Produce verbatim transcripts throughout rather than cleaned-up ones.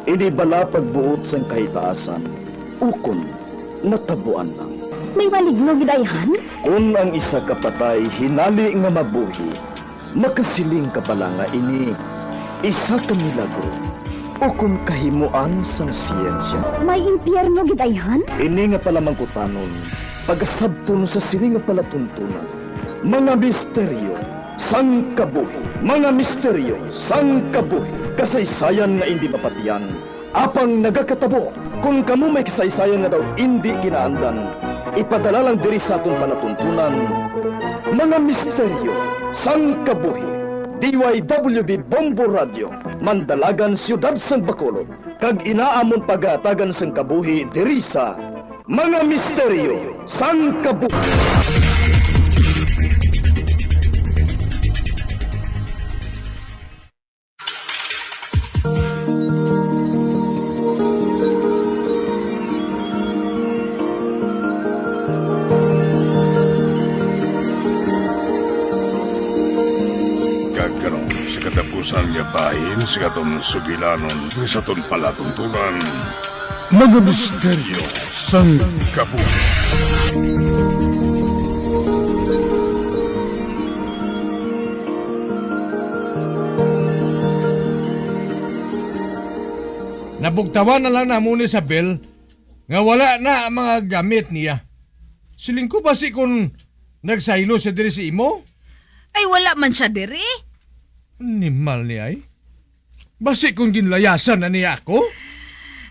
Ini bala pagbuot sang kahitaasan, ukon natabuan lang. May maligno gid ayhan? Kon ang isa ka patay hinali nga mabuhi, makasiling ka bala nga ini isa ka milagro ukon kahimoan sang siyensya? May impyerno gid ayhan? Ini nga palamangkutanon pagasabton sa sini nga palatuntunan. Mga misteryo sang kabuhi. Mga misteryo sang kabuhi. Kasaysayan nga indi mapatian, apang nagakatabo. Kon kamo may kasaysayan nga daw indi ginaandan, ipadala lang diri sa aton palatuntunan. Mga misteryo sang kabuhi. D Y W B Bombo Radio, Mandalagan, Siyudad sang Bacolod, kag ina amon pagahatagan sang kabuhi diri sa Mga Misteryo sang Kabuhi. Kag karon, sa katapusan nga bahin sa aton sugilanon, sa aton palatuntunan, Mga misteryo sang kabuhi. Nabugtawan na lang namon ni Isabel nga wala na ang mga gamit niya. Siling ko, basi kon nagsaylo siya diri sa imo? Ay, wala man siya diri. Animal niya, ay. Basi kon ginlayasan na niya ako?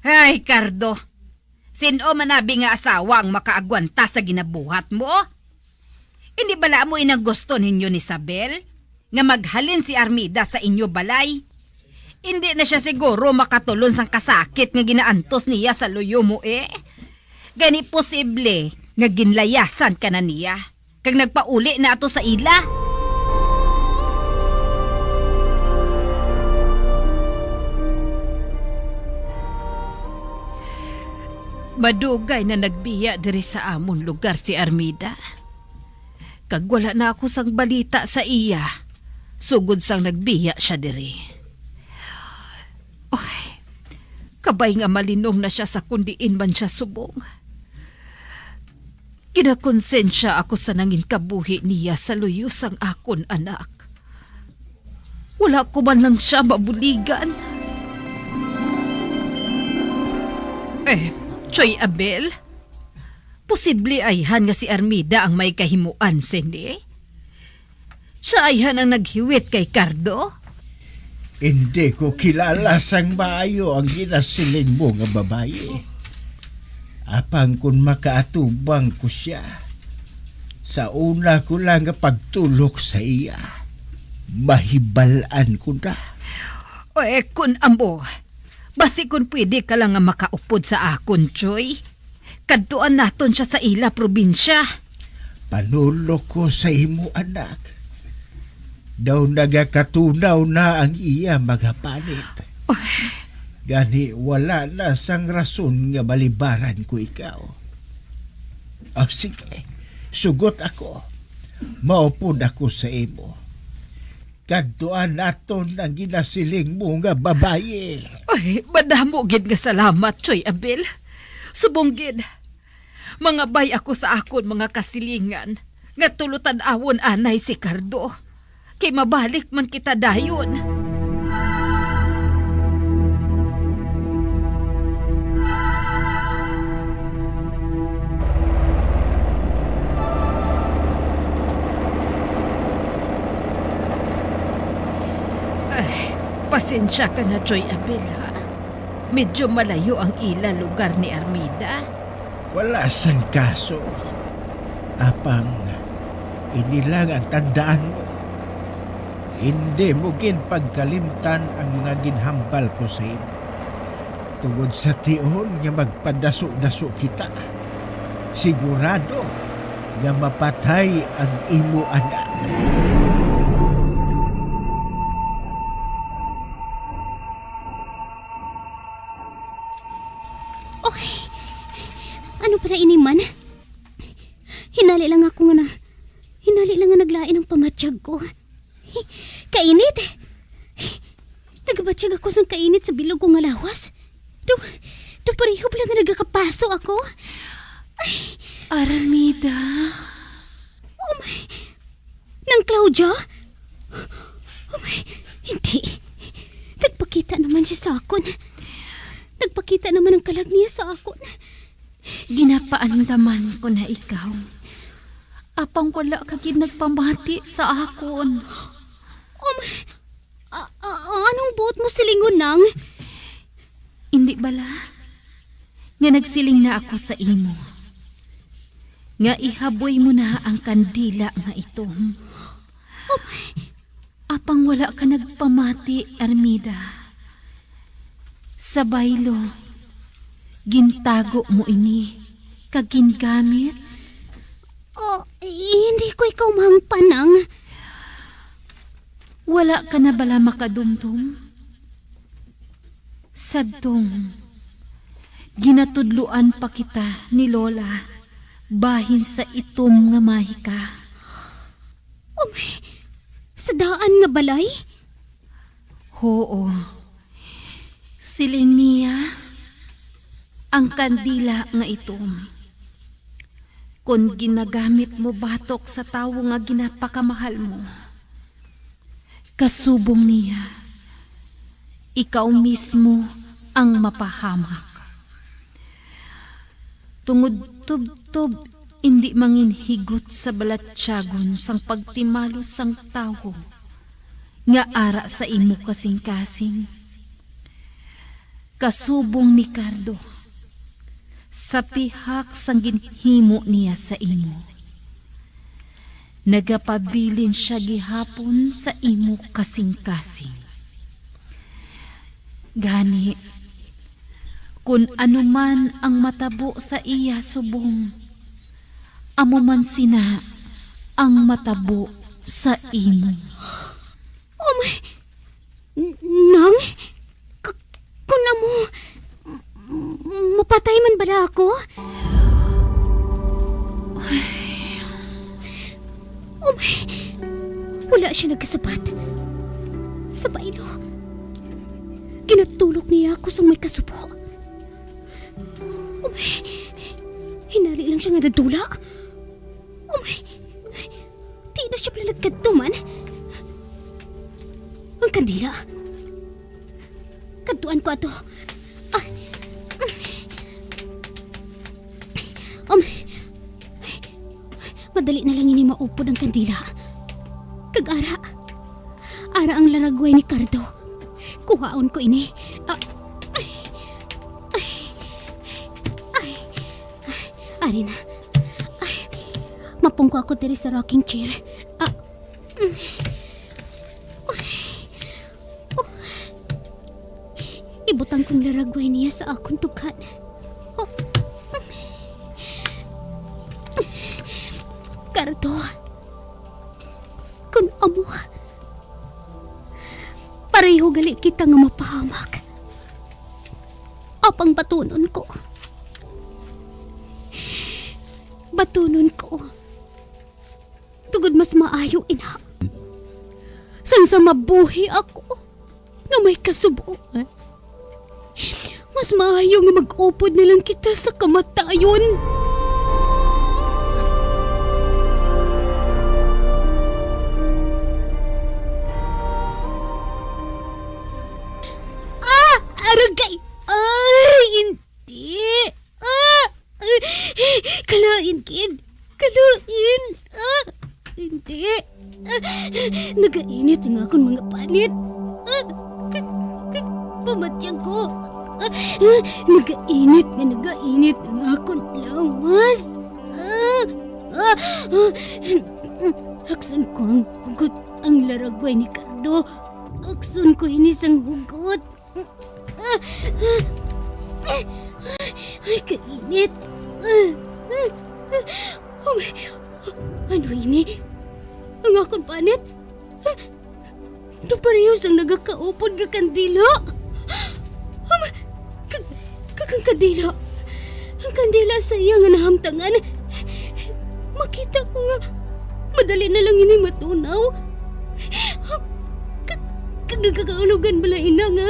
Ay, Cardo. Sin-o man abi nga asawa ang makaagwanta sa ginabuhat mo? Indi bala amo inang gusto ninyo ni Isabel nga maghalin si Armida sa inyo balay? Indi na siya siguro makatulon sang kasakit nga ginaantos niya sa luyo mo, eh. Gani posible nga ginlayasan ka na niya kag nagpauli na ato sa ila. Madugay na nagbiya diri sa amon lugar si Armida, kag wala na ako sang balita sa iya sugod sang nagbiya siya diri. Oy, kabay nga malinong na siya sa kon diin man siya subong. Ginakonsensya ako sa nangin kabuhi niya sa luyo sang akon anak. Wala ko man lang siya mabuligan. Eh, Choy Abel, posible ayhan nga si Armida ang may kahimuan sini? Siya ayhan ang naghiwit kay Cardo? Indi ko kilala sang maayo ang ginasiling mo nga babayi. Apang kon makaatubang ko sia, sa una ko lang nga pagtulok sa iya, mahibal-an ko na. O, eh, kun amo, basi kun pwede ka lang nga makaupod sa akon, Choy. Kadtuan naton sia sa ila probinsya. Panulok ko sa imo, anak. Daw nagakatunaw na ang iya mga panit. Ay. Gani, wala na sang rason nga balibaran ko ikaw. O, sige, sugot ako. Maupod ako sa imo. Kadtuan naton ang ginasiling mo nga babayi. Ay, madamo gid nga salamat, Choy Abel. Subong gid, mangabay ako sa akon mga kasilingan nga tulo tan-awon anay si Cardo, kay mabalik man kita dayon. Ay, pasensya ka na, Choy Abel, ha? Medyo malayo ang ila lugar ni Armida. Wala sang kaso. Apang, ini lang ang tandaan mo. Indi mo gid pagkalimtan ang mga ginhambal ko sa imo. Tungod sa tion nga magpadaso-daso kita, sigurado nga mapatay ang imo anak. Oy, ano pa na ini man? Hinali lang ako nga na, hinali lang nga naglain ang pamatyag ko. Kainit! Nagabatyag ako sang kainit sa bilog ko nga lawas. Do, do pareho bala nga nagakapaso ako? Ay, Armida. Oh my. Nang Claudia? Oh my. Hindi. Nagpakita naman siya sa akon. Nagpakita naman ang kalag niya sa akon. Ginapaandam ko na ikaw. Apang wala ka gid nagpamati sa akon. Oh my. A-, a-, anong buot mo silingon, Nang? Indi bala nga nagsiling na ako sa imo nga ihaboy mo na ang kandila nga itom? Oh my. Apang wala ka nagpamati, Armida. Sa baylo, gintago mo ini kag gingamit. Oh, hindi ko ikaw mahangpan, Nang. Wala ka na bala makadumdom? Sadtong ginatudloan pa kita ni Lola bahin sa itom nga mahika. Oh my, sa daan nga balay? Huo. Siling niya, ang kandila nga itom, kon ginagamit mo batok sa tawo nga ginapakamahal mo, kasubong niya, ikaw mismo ang mapahamak. Tungod tubtob indi manginhigot sa balatyagon sang pagtimalos sang tawo nga ara sa imo kasingkasing. Kasubong ni Cardo, sa pihak sang ginhimo niya sa imo, nagapabilin sia gihapon sa imo kasingkasing. Gani, kon ano man ang matabo sa iya subong, amo man sina ang matabo sa imo. Oh my, N-, Nang? K-, kun amo, m-, mapatay man bala ako? Oh my, wala siya nagkasabat. Sa baylo, ginatulok niya ako sang may kasubo. Oh my, hinali lang siya nga nadula. Oh my, di na siya pala nagkadto man. Ang kandila. Kadtuan ko ato. Ah. Um. Madali na lang ini maupod ang kandila. Kag ara. Ara ang laragway ni Cardo. Kuhaon ko ini. Ah. Ay. Ay. Ay. Ari na. Ay. Mapungko ako diri sa rocking chair. Ah. Ibutang kong laragway niya sa akon dughan. Cardo, kun amo, pareho gali kita nga mapahamak. Apang batunon ko. Batunon ko. Tungod mas maayo ina. Sang sa mabuhi ako nga may kasubo. Mas maayo nga mag-upod na lang kita sa kamatayon. Ah! Aragay! Ay, hindi! Ah! Kalain, kid! Kalain! Ah! Hindi! Ah! Nagainit ang akon mga panit! Ah! K-, k-, pamatyag ko! Ah! Nagainit nga nagainit ang akon lawas! Ah! Ah! Ah! Hakson ko ang hugot ang laragway ni Cardo. Hakson ko ini sang hugot. Ay, kainit. Oh, ano ini? Ang akon panit? Ano pareho sang nagakaupod nga kandila? Ang, kag, kag ang kandila. Ang kandila sa iya nga nahamtangan. Makita ko nga madali na lang ini matunaw. Kag, kag nagakaulogan bala ina nga,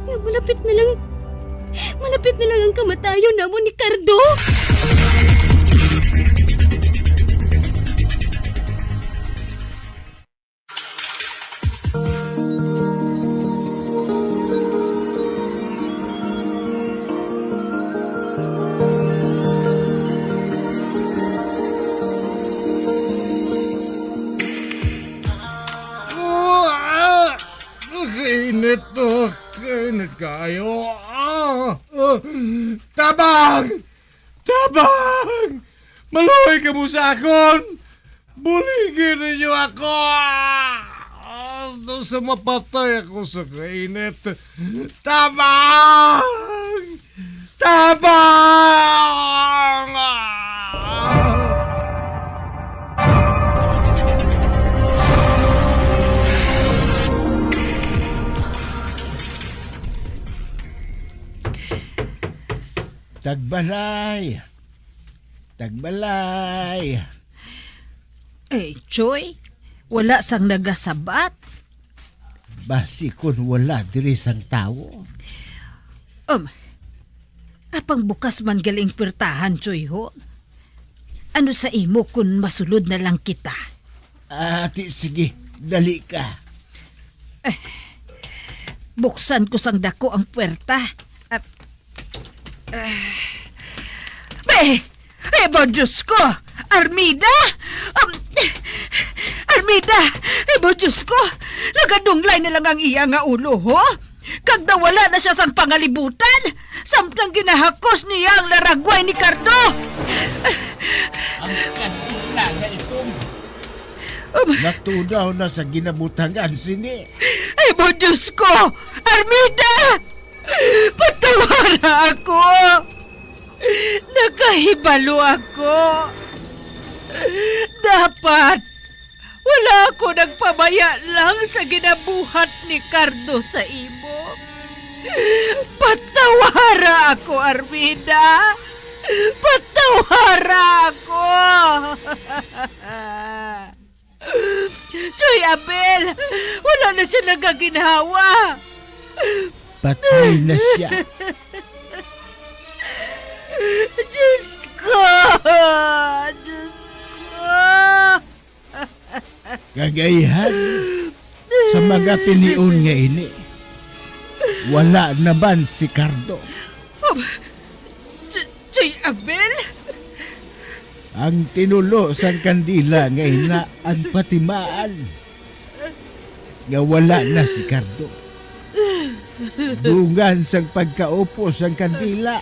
nga malapit na lang Malapit na lang ang kamatayon namon ni Cardo. Oh, ah! Kainit, oh. Kainit kaayo. Ah! Ah! Tabang! Tabang! Maluoy kamo sa akon! Buligi ninyo ako! Ah, sa mapatay ako sa kainit. Tabang! Tabang! Tagbalay! Tagbalay! Eh, Choy, wala sang nagasabat. Basi kon wala diri sang tawo. Um, apang bukas man gali ang pwertahan, Choy, ho? Ano sa imo kon masulod na lang kita? Ah, ti, sige, dali ka. Eh, buksan ko sang dako ang pwerta. Ah, ah. Be! Ebo, Diyos ko! Armida! Um, Armida! Ebo, Diyos ko! Nagadunglay na lang ang iya nga ulo, ho? Kag nawala na siya sang pangalibutan, samtang ginahakos niya ang laragway ni Cardo. Ang kandila nga itom. Um, Natunaw na sa ginabutangan sini. Ay mo, Diyos ko! Armida! Patawara ako! Nakahibalo ako! Dapat wala ako nagpamaya lang sa ginabuhat ni Cardo sa imo. Patawara ako, Armida. Patawara ako. Choy Abel, wala na siya nagaginhawa. Patay na siya. Diyos ko! Diyos ko! Kagayhan, sa mga tinion nga ini, wala na man si Cardo. Ch-, Choy Abel? Ang tinulo sang kandila nga ina ang patimaan nga wala na si Cardo. Dungan sang pagkaupos sang kandila,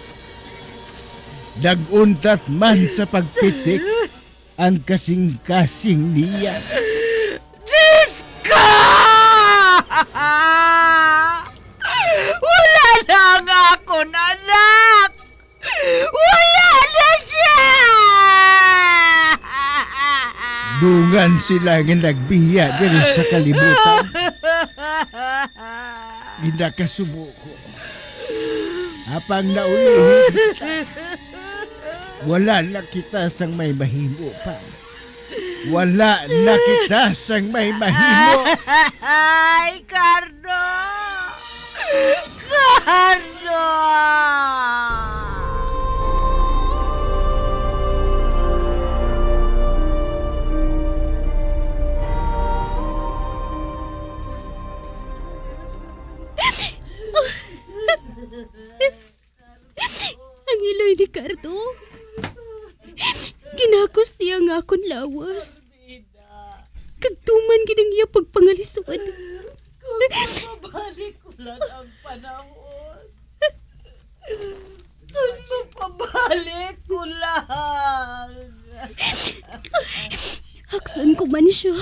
nag-untat man sa pagpitik ang kasing-kasing niya. Diyos ko! Wala na ang akon anak! Wala na siya! Dungan sila nga nagbiya diri sa kalibutan. Ginakasubo ko. Apang naulihi kita. Wala na kita sang may mahimo pa. Wala na kita sang may mahimo. Ay, Cardo! Cardo! Ang iloy ni Cardo. Ginakos niya nga akon lawas. Kag tuman gid ang iya pagpangalisuan. Kung mabalik ko lang ang panahon. Kung mapabalik ko lang. Hakson ko man siya.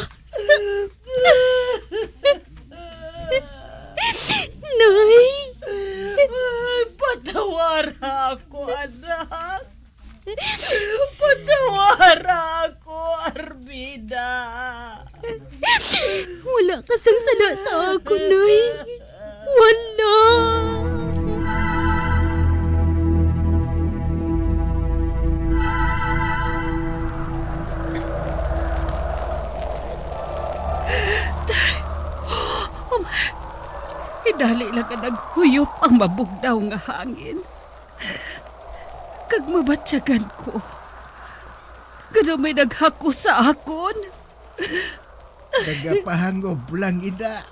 Nay! Ay, patawara ako, anak. Patawara ako, Armida. Wala ka sang sala sa akon, Nay. Wala. Tay, um, idali lang ka Naghuyop ang mabugnaw nga hangin, kag mabatyagan ko nga may naghako sa akon. Nagapahangop lang, ina,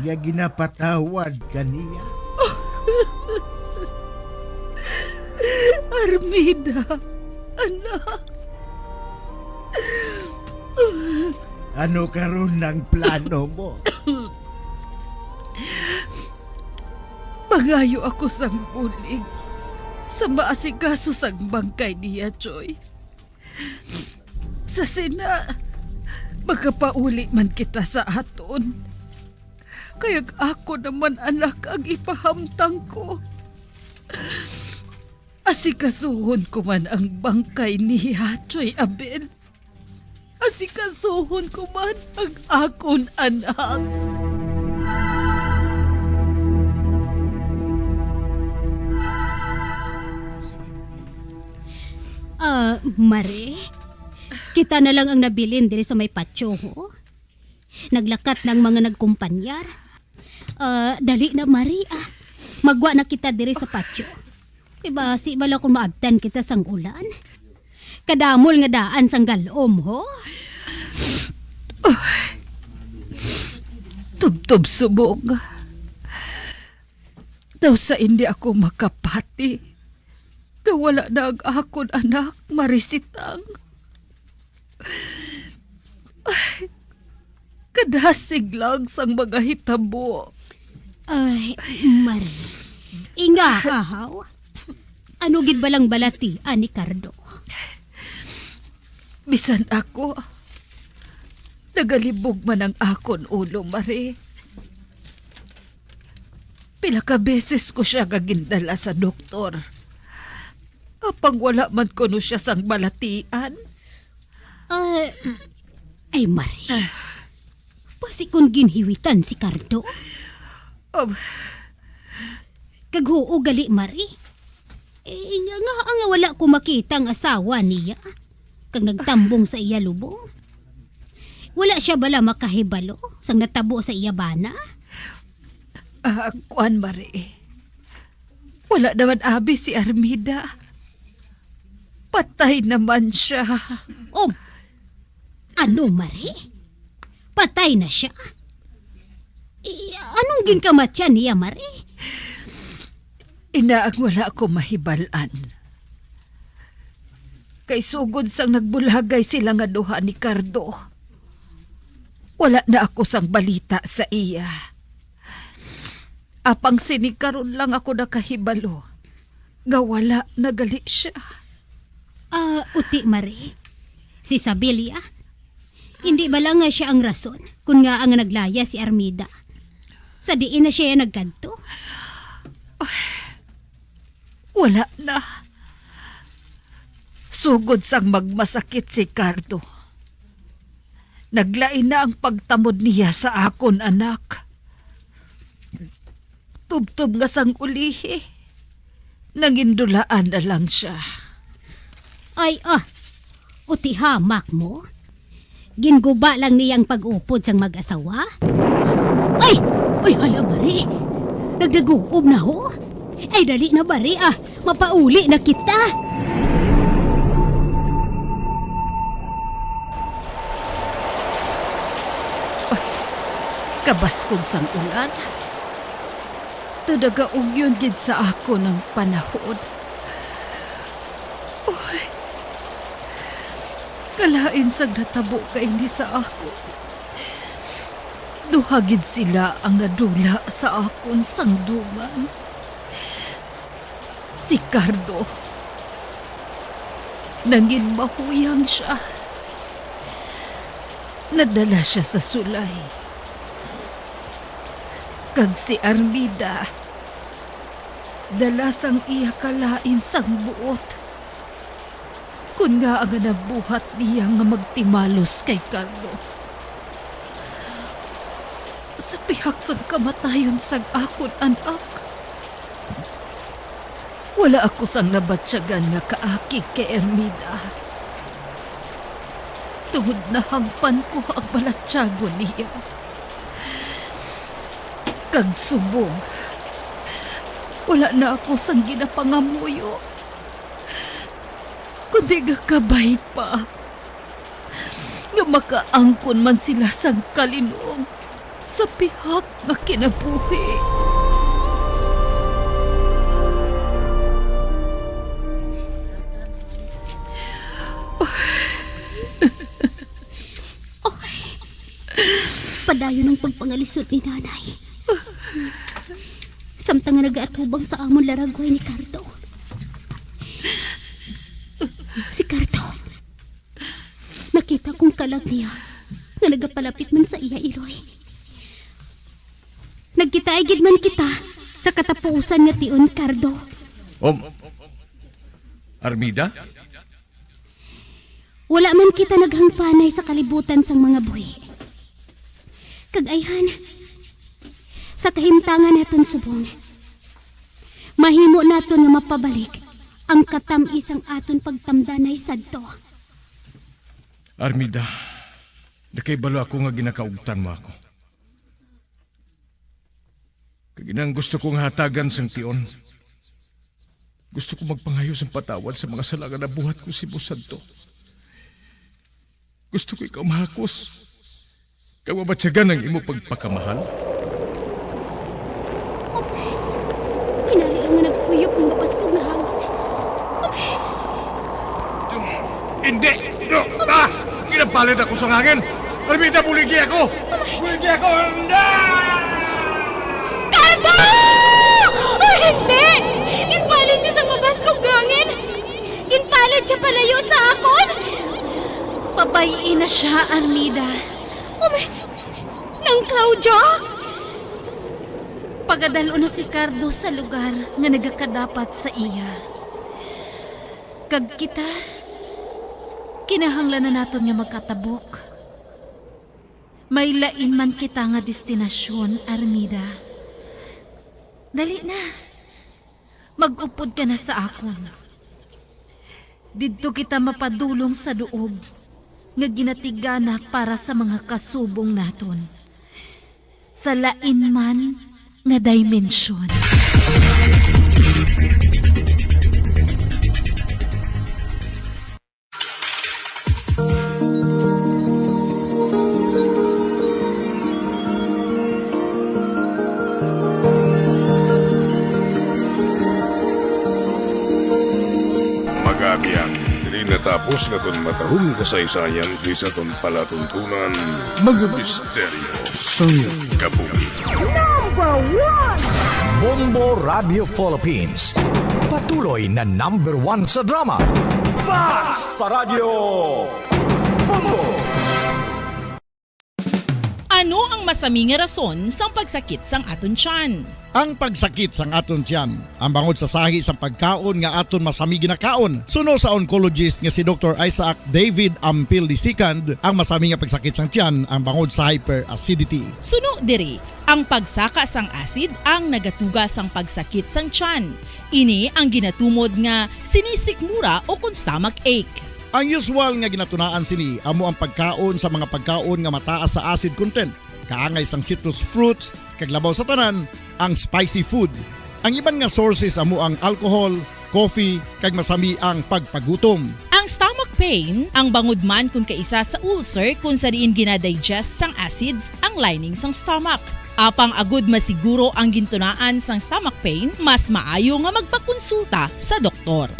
nga ginapatawad ka niya. Armida, anak. Ano karon ang plano mo? Mangayo ako sang bulig sa maasikaso sang bangkay niya, Choy. Sa sina, makapauli man kita sa aton. Kay ang ako naman anak ang ipahamtang ko. Asikasuhon ko man ang bangkay niya, Choy Abel. Asikasuhon ko man ang akon anak. Ah, Mare, kita na lang ang nabilin diri sa may patyo, ho? Naglakat na ang mga nagkumpanyar. Ah, dali na, Mare, ah. Magwa na kita diri sa patyo. Kay basi bala kung maabtan kita sang ulan. Kadamol nga daan sang galom, ho? Tubtob subong. Daw sa hindi ako makapati, nga wala na ang akon anak, Marisitang. Ay, kadasig lang sang mga hitabo. Ay, Mare. Inga, ahaw. Ano gid balang balatian ni Cardo? Bisan ako, nagalibog man ang akon ulo, Mare. Pila ka beses ko siya nga gindala sa doktor. Apang wala man kuno siya sang balatian. Ah, ay, Mare. Basi kon ginhiwitan si Cardo? Ab- Kag huo gali, Mare. Eh, nga, nga, nga wala ko makita ang asawa niya kag nagtambong sa iya lubong. Wala siya bala makahibalo sang natabo sa iya bana? Ah, kuan, Mare. Wala naman abi si Armida. Patay naman siya. Oh, ano, Mare? Patay na siya? Eh, anong ginkamatyan niya, Mare? Ina ang wala ko mahibal-an. Kay sugod sang nagbulagay sila nga duha ni Cardo, wala na ako sang balita sa iya. Apang sini karon lang ako nakahibalo nga wala na gali siya. Ah, uti, Mare. Si Sabilia, hindi bala nga siya ang rason kun ngaa nga naglaya si Armida? Sa diin na siya nagkadto? Wala na. Sugod sang magmasakit si Cardo, naglain na ang pagtamod niya sa akon anak. Tubtob nga sang ulihi, nangindulaan na lang siya. Ay, ah, uti hamak mo. Ginguba lang niya ang pag-upod sang mag-asawa? Ay! Ay, hala, Mare! Nagdaguob na, ho? Ay, dali na, Mare, ah! Mapauli na kita! Ah, kabaskog sang ulan. Daw nagaugyon gid sa akon ang panahon. Uy, kalain sang natabo kaini sa akon. Duha gid sila ang nadula sa akon sang dungan. Si Cardo, nangin mahuyang siya. Nadala siya sa sulay. Kag si Armida, dala sang iya kalain sang buot. Kun ngaa nga nabuhat niya nga magtimalos kay Cardo. Sa pihak sang kamatayon sang akon anak, wala ako sang nabatyagan nga kaakig kay Ermida. Tungod nahangpan ko ang balatyagon niya. Kag subong, Wala na ako sang ginapangamuyo, kundi gakabay pa nga makaangkon man sila sang kalinog sa pihak nga kinabuhi. Padayon ang pagpangalisod ni Nanay. Samtang nga nagaatubang sa amon laragway ni Cardo. Si Cardo. Nakita kong kalag niya nga nagapalapit man sa iya, Iloy. Nagkitaay gid man kita sa katapusan nga tion, Cardo. Um, Armida? Wala man kita naghangpanay sa kalibutan sang mga buhi. Kag ayhan, sa kahimtangan naton subong, mahimo naton nga mapabalik ang katam-i sang aton pagtamdanay sadto. Armida, nakahibalo ako nga ginakaugtan mo ako. Kag inang gusto ko nga hatagan sang tion. Gusto ko magpangayo sang patawad sa mga sala nga nabuhat ko sa imo sadto. Gusto ko ikaw mahakos kag mabatyagan ang imo pagpakamahal. Hinali lang nga nagkuyog kung mapaskog nga hangin. Hindi! No! Ah! Ginapalid ako sa hangin! Armida, buligi ako! Buligi ako! Hindi! Cardo! Oh, hindi! Ginpalid siya sa mabaskog nga hangin! Ginpalid siya palayo sa akon! Pabay-i na siya, Armida. Oh, my... Nang Claudio? Pagadal-on na si Cardo sa lugar nga nagakadapat sa iya. Kag kita, kinahanglan na naton nga magkatabok. May lain man kita nga destinasyon, Armida. Dali na. Mag-upod ka na sa akon. Didto kita mapadulong sa duog nga ginatigana para sa mga kasubong naton sa lain man nga dimensyon. Mga abyan, diri natapos nga aton matahong kasaysayan sa aton palatuntunan, mga misteryo sang kabuhi. Number one! Bombo Radio Philippines. Patuloy na number one sa drama. Fast Paradyo! Bombo! Ano ang masami nga rason sang pagsakit sang aton tiyan? Ang pagsakit sang aton tiyan, ang bangod sa sahi sang pagkaon nga aton masami ginakaon. Suno sa oncologist nga si Doktor Isaac David Ampil the second, ang masami nga pagsakit sang tiyan ang bangod sa hyperacidity. Suno diri, ang pagsaka sang acid ang nagatuga sang pagsakit sang tiyan. Ini ang ginatumod nga sinisikmura o kon stomach ache. Ang usual nga ginatunaan sini amo ang pagkaon sa mga pagkaon nga mataas sa acid content, kaangay sang citrus fruits, kag labaw sa tanan, ang spicy food. Ang iban nga sources amo ang alcohol, coffee, kag masami ang pagpagutom. Ang stomach pain, ang bangod man kon kaisa sa ulcer kon sa diin ginadigest sang acids ang lining sang stomach. Apang agud masiguro ang gintunaan sang stomach pain, mas maayo nga magpakonsulta sa doktor.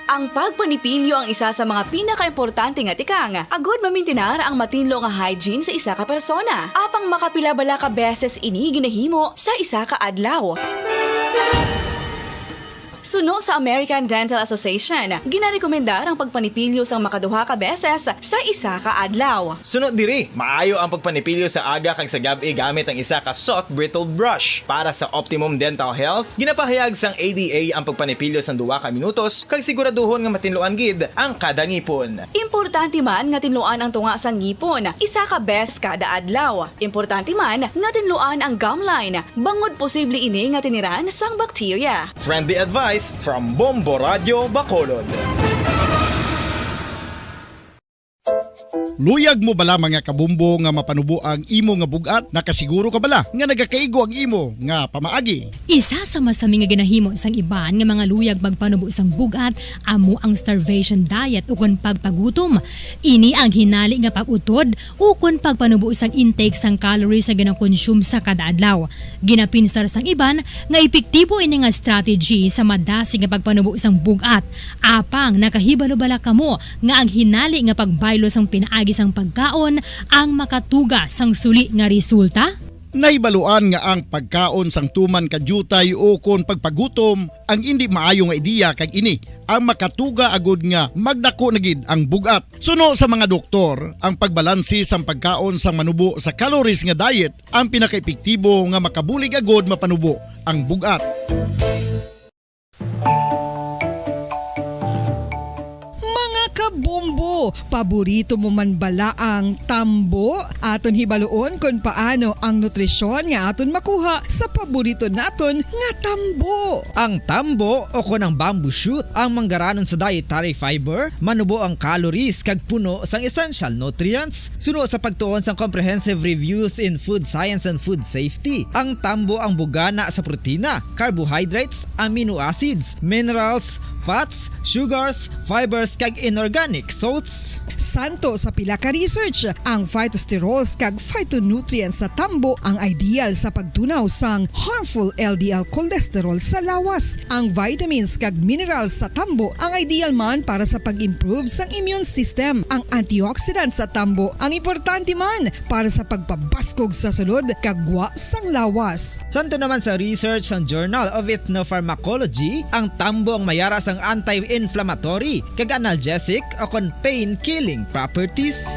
Ang pagpanipilyo ang isa sa mga pinakaimportante nga tikang agud mamintinar ang matinlo nga hygiene sa isa ka persona. Apang makapila bala ka beses ini ginahimo sa isa ka adlaw? Suno sa American Dental Association, ginarekomendar ang pagpanipilyo sang makaduha ka beses sa isa ka adlaw. Suno diri, maayo ang pagpanipilyo sa aga kag sa gab-i gamit ang isa ka soft bristled brush. Para sa optimum dental health, ginapahayag sang A D A ang pagpanipilyo sang duha ka minutos kag siguraduhon nga matinluan gid ang kada ngipon. Importante man nga tinluan ang tunga sang ngipon isa ka beses kada adlaw. Importante man nga tinluan ang gum line, bangod posible ini nga tiniran sang bakterya. Friendly advice from Bombo Radio Bacolod. Luyag mo bala, mga kabombo, nga mapanubo ang imo nga bug-at? Nakasiguro ka bala nga nagakaigo ang imo nga pamaagi? Isa sa masami nga ginahimo sang iban nga mga luyag magpanubo sang bug-at amo ang starvation diet ukon pagpagutom. Ini ang hinali nga pag-utod ukon pagpanubo sang intake sang calories nga ginakonsume sa kada adlaw. Ginapinsar sang iban nga epektibo ini nga strategy sa madasig nga pagpanubo sang bug-at. Apang nakahibalo bala kamo nga ang hinali nga pagbaylo sang pinaagi sang pagkaon ang makatuga sang suli nga resulta? Nahibaluan nga ang pagkaon sang tuman ka diutay ukon pagpagutom ang indi maayo nga ideya, kag ini ang makatuga agud nga magdako na gid ang bug-at. Suno sa mga doktor, ang pagbalanse sang pagkaon sang manubo sa calories nga diet ang pinakaepektibo nga makabulig agud mapanubo ang bug-at. Mga kabombo, paborito mo man bala ang tambo? Aton hibaluon kon paano ang nutrisyon nga aton makuha sa paborito naton nga tambo. Ang tambo, o kon ang bamboo shoot, ang manggaranon sa dietary fiber, manubo ang calories kag puno sang essential nutrients. Suno sa pagtuon sang Comprehensive Reviews in Food Science and Food Safety, ang tambo ang bugana sa protina, carbohydrates, amino acids, minerals, fats, sugars, fibers, kag inorganic salts. Santo sa pila ka research, ang phytosterols kag phytonutrients sa tambo ang ideal sa pagtunaw sang harmful L D L cholesterol sa lawas. Ang vitamins kag minerals sa tambo ang ideal man para sa pag-improve sang immune system. Ang antioxidants sa tambo ang importante man para sa pagpabaskog sa sulod kag gwa sang lawas. Santo naman sa research sang Journal of Ethnopharmacology, ang tambo ang mayara sang anti-inflammatory kag analgesic o kon pain-killing properties.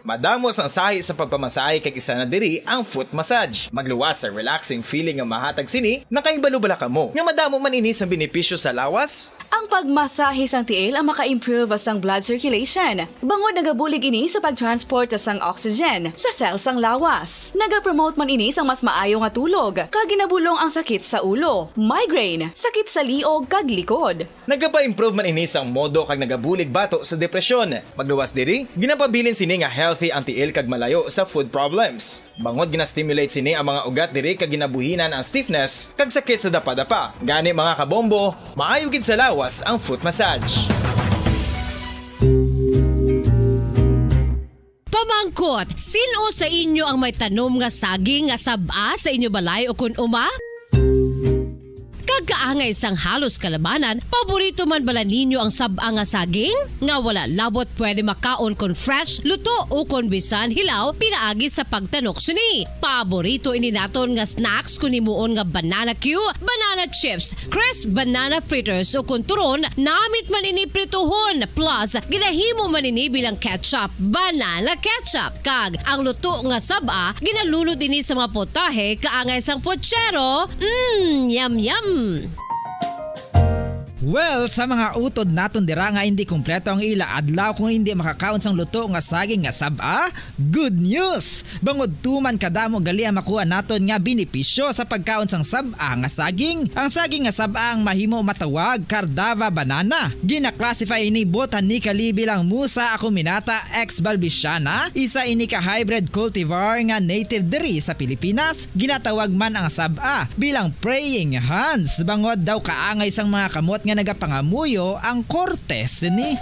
Madamo sang sahi sa pagpamasahe, kag isa na diri ang foot massage. Magluwas sa relaxing feeling nga mahatag sini. Nakahibalo bala kamo nga madamo man ini sang benepisyo sa lawas? Ang pagmasahe sang tiil ang maka-improve sang blood circulation, bangod nagabulig ini sa pagtransport sang oxygen sa cell sang lawas. Nagapromote man ini sang mas maayo nga tulog, kag ginabulong ang sakit sa ulo, migraine, sakit sa liog, kag likod. Nagapa-improve man ini sang mood kag nagabulig bato sa depresyon. Magluwas diri, ginapabilin sini nga healthy ang tiil kag malayo sa foot problems. Bangod gina-stimulate sini ang mga ugat diri kag ginabuhinan ang stiffness kag sakit sa dapadapa. Gani, mga kabombo, maayo gid sa lawas ang foot massage. Pamangkot, sin-o sa inyo ang may tanom nga saging nga sab-a sa inyo balay o kon uma? Kag kaangay sang halos kalabanan, paborito man bala ninyo ang sab-a nga saging? Nga wala labot pwede makaon kon fresh, luto, o kon bisan hilaw pinaagi sa pagtanok sini. Paborito ini naton nga snacks kon himuon nga banana cue, banana chips, crisp banana fritters, o kon turon, namit man ini prituhon, plus ginahimo man ini bilang ketchup, banana ketchup. Kag ang luto nga sab-a, ginalunod ini sa mga potahe kaangay sang pochero. Mm, yum, yum! Well, sa mga utod naton dira nga indi kompleto ang ila adlaw kon indi makakaon sang luto nga saging nga sab-a, good news! Bangod tuman kadamo gali ang makuha naton nga benepisyo sa pagkaon sang sab-a nga saging. Ang saging nga sab-a ang mahimo matawag Cardava banana. Gina-classify ini botanically bilang Musa acuminata ex balbisiana. Isa ini ka hybrid cultivar nga native diri sa Pilipinas. Ginatawag man ang sab-a bilang praying hands, bangod daw kaangay sang mga kamot nga nagapangamuyo ang korte sini.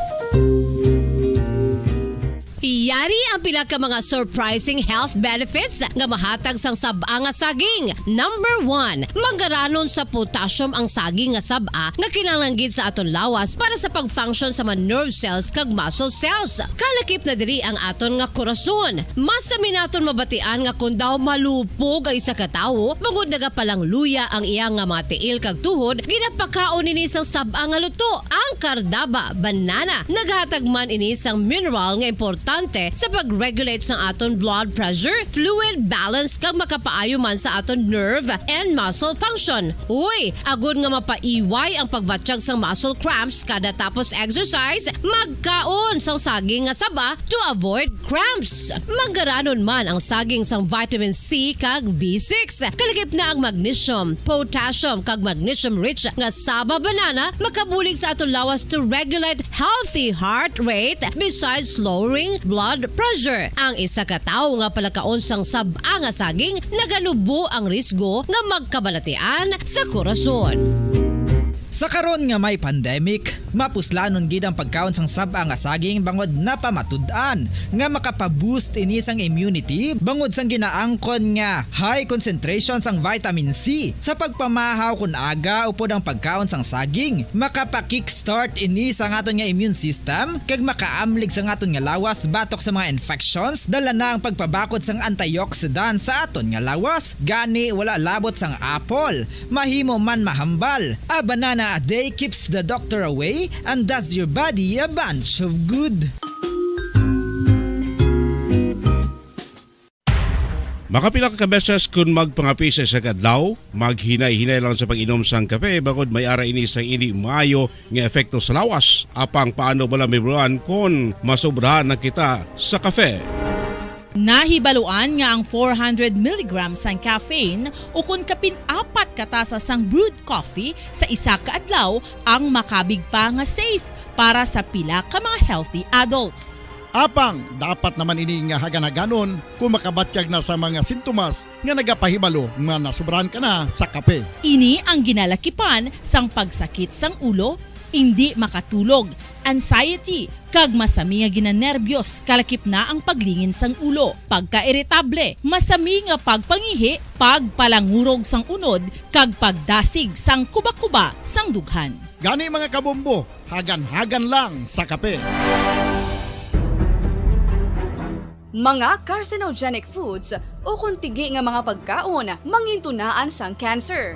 Yari ang pila ka mga surprising health benefits nga mahatag sang sab-a nga saging. Number one, manggaranon sa potassium ang saging nga sab-a nga kinahanglan gid sa aton lawas para sa pag-function sa mga nerve cells kag muscle cells. Kalakip na diri ang aton nga korason. Mas sami naton mabatian nga kon daw malupog ang isa ka tawo, bangod nagapalangluya ang iya nga mga tiil kag tuhod, ginapakaon ini sang sab-a nga luto, ang Cardava banana. Naghatag man ini sang mineral nga importante sa pag-regulate sang aton blood pressure, fluid balance, kag makapaayo man sa aton nerve and muscle function. Uy, agod nga mapaiway ang pagbatyag sang muscle cramps kada tapos exercise, magkaon sang saging nga saba to avoid cramps. Manggaranon man ang saging sang vitamin C kag B six. Kalakip na ang magnesium, potassium, kag magnesium-rich nga saba banana makabulig sa aton lawas to regulate healthy heart rate besides lowering blood pressure. Ang isa ka tawo nga palakaon sang sab-a nga saging naganubo ang risgo nga magkabalatian sa korason. Sa karon nga may pandemic, mapuslanon gid ang pagkaon sang sab-a nga saging bangod napamatud-an nga makapaboost ini sang immunity bangod sang ginaangkon nga high concentration sang vitamin C. Sa pagpamahaw kon aga upod ang pagkaon sang saging, makapa-kickstart ini sang aton nga immune system kag makaamlig sang aton nga lawas batok sa mga infections. Dala na ang pagpabakod sang antioxidant sa aton nga lawas, gani wala labot sang apple. Mahimo man mahambal. A banana a day keeps the doctor away and does your body a bunch of good. Makapila ka beses kon magpangape sa isa ka adlaw, maghinay-hinay lang sa pag-inom sang kape, bangod may ara ini sang indi maayo nga epekto sa lawas. Apang paano bala, Ma'am Ron, kon masobrahan na kita sa kape? Nahibaluan nga ang four hundred milligrams sang caffeine ukon kapin apat ka tasa sang brewed coffee sa isa ka adlaw ang makabig pa nga safe para sa pila ka mga healthy adults. Apang dapat naman ini nga hagan-haganon kung makabatyag na sa mga sintomas nga nagapahibalo nga nasubrahan ka na sa kape. Ini ang ginalakipan sang pagsakit sang ulo, indi makatulog, anxiety, kag masami nga ginanerbiyos, kalakip na ang paglingin sang ulo, pagkairitable, masami nga pagpangihi, pagpalangurog sang unod, kag pagdasig sang kubakuba sang dughan. Gani, mga kabombo, hagan-hagan lang sa kape. Mga carcinogenic foods ukon tigi nga mga pagkaon mangintunaan sang cancer.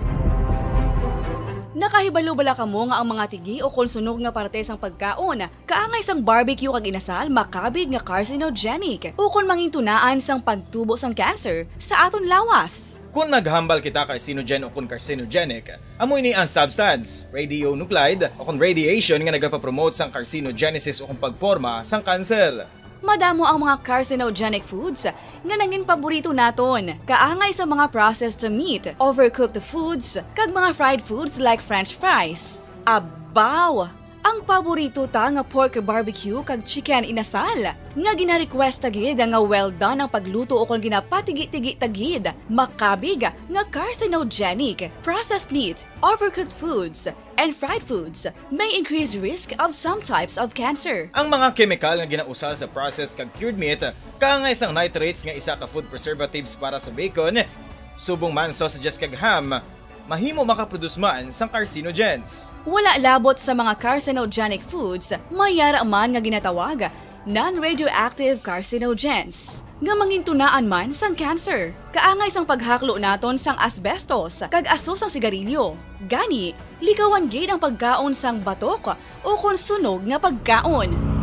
Nakahibalo bala kamo nga ang mga tigi ukon sunog nga parte sang pagkaon, kaangay sang barbecue kag inasal, makabig nga carcinogenic ukon mangintunaan sang pagtubo sang cancer sa aton lawas? Kon maghambal kita carcinogen ukon carcinogenic, amo ini ang substance, radionuclide, ukon radiation nga nagapapromote sang carcinogenesis ukon pagporma sang kanser. Madamo ang mga carcinogenic foods nga nangin paborito naton, kaangay sa mga processed meat, overcooked foods, kag mga fried foods like French fries. Abaw! Ang paborito ta nga pork barbecue kag chicken inasal, nga gina-request ta gid nga well done ang pagluto ukon ginapatigi-tigi ta gid, makabig nga carcinogenic. Processed meat, overcooked foods, and fried foods may increase risk of some types of cancer. Ang mga kemikal nga ginausar sa processed kag cured meat, kaangay sang nitrates nga isa ka food preservatives para sa bacon, subong man sausages kag ham, mahimo makaproduce man sang carcinogens. Wala labot sa mga carcinogenic foods, may yara man nga ginatawag non-radioactive carcinogens, nga mangintunaan man sang cancer, kaangay sang paghaklo naton sang asbestos kag aso sang sigarilyo. Gani, likawan gid ang pagkaon sang batok ukon sunog nga pagkaon.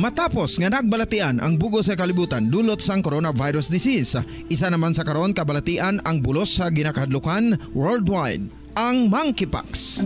Matapos nga nagbalatian ang bug-os nga kalibutan dulot sang coronavirus disease, isa naman sa karon kabalatian ang bulos sa ginakahadlukan worldwide, ang monkeypox.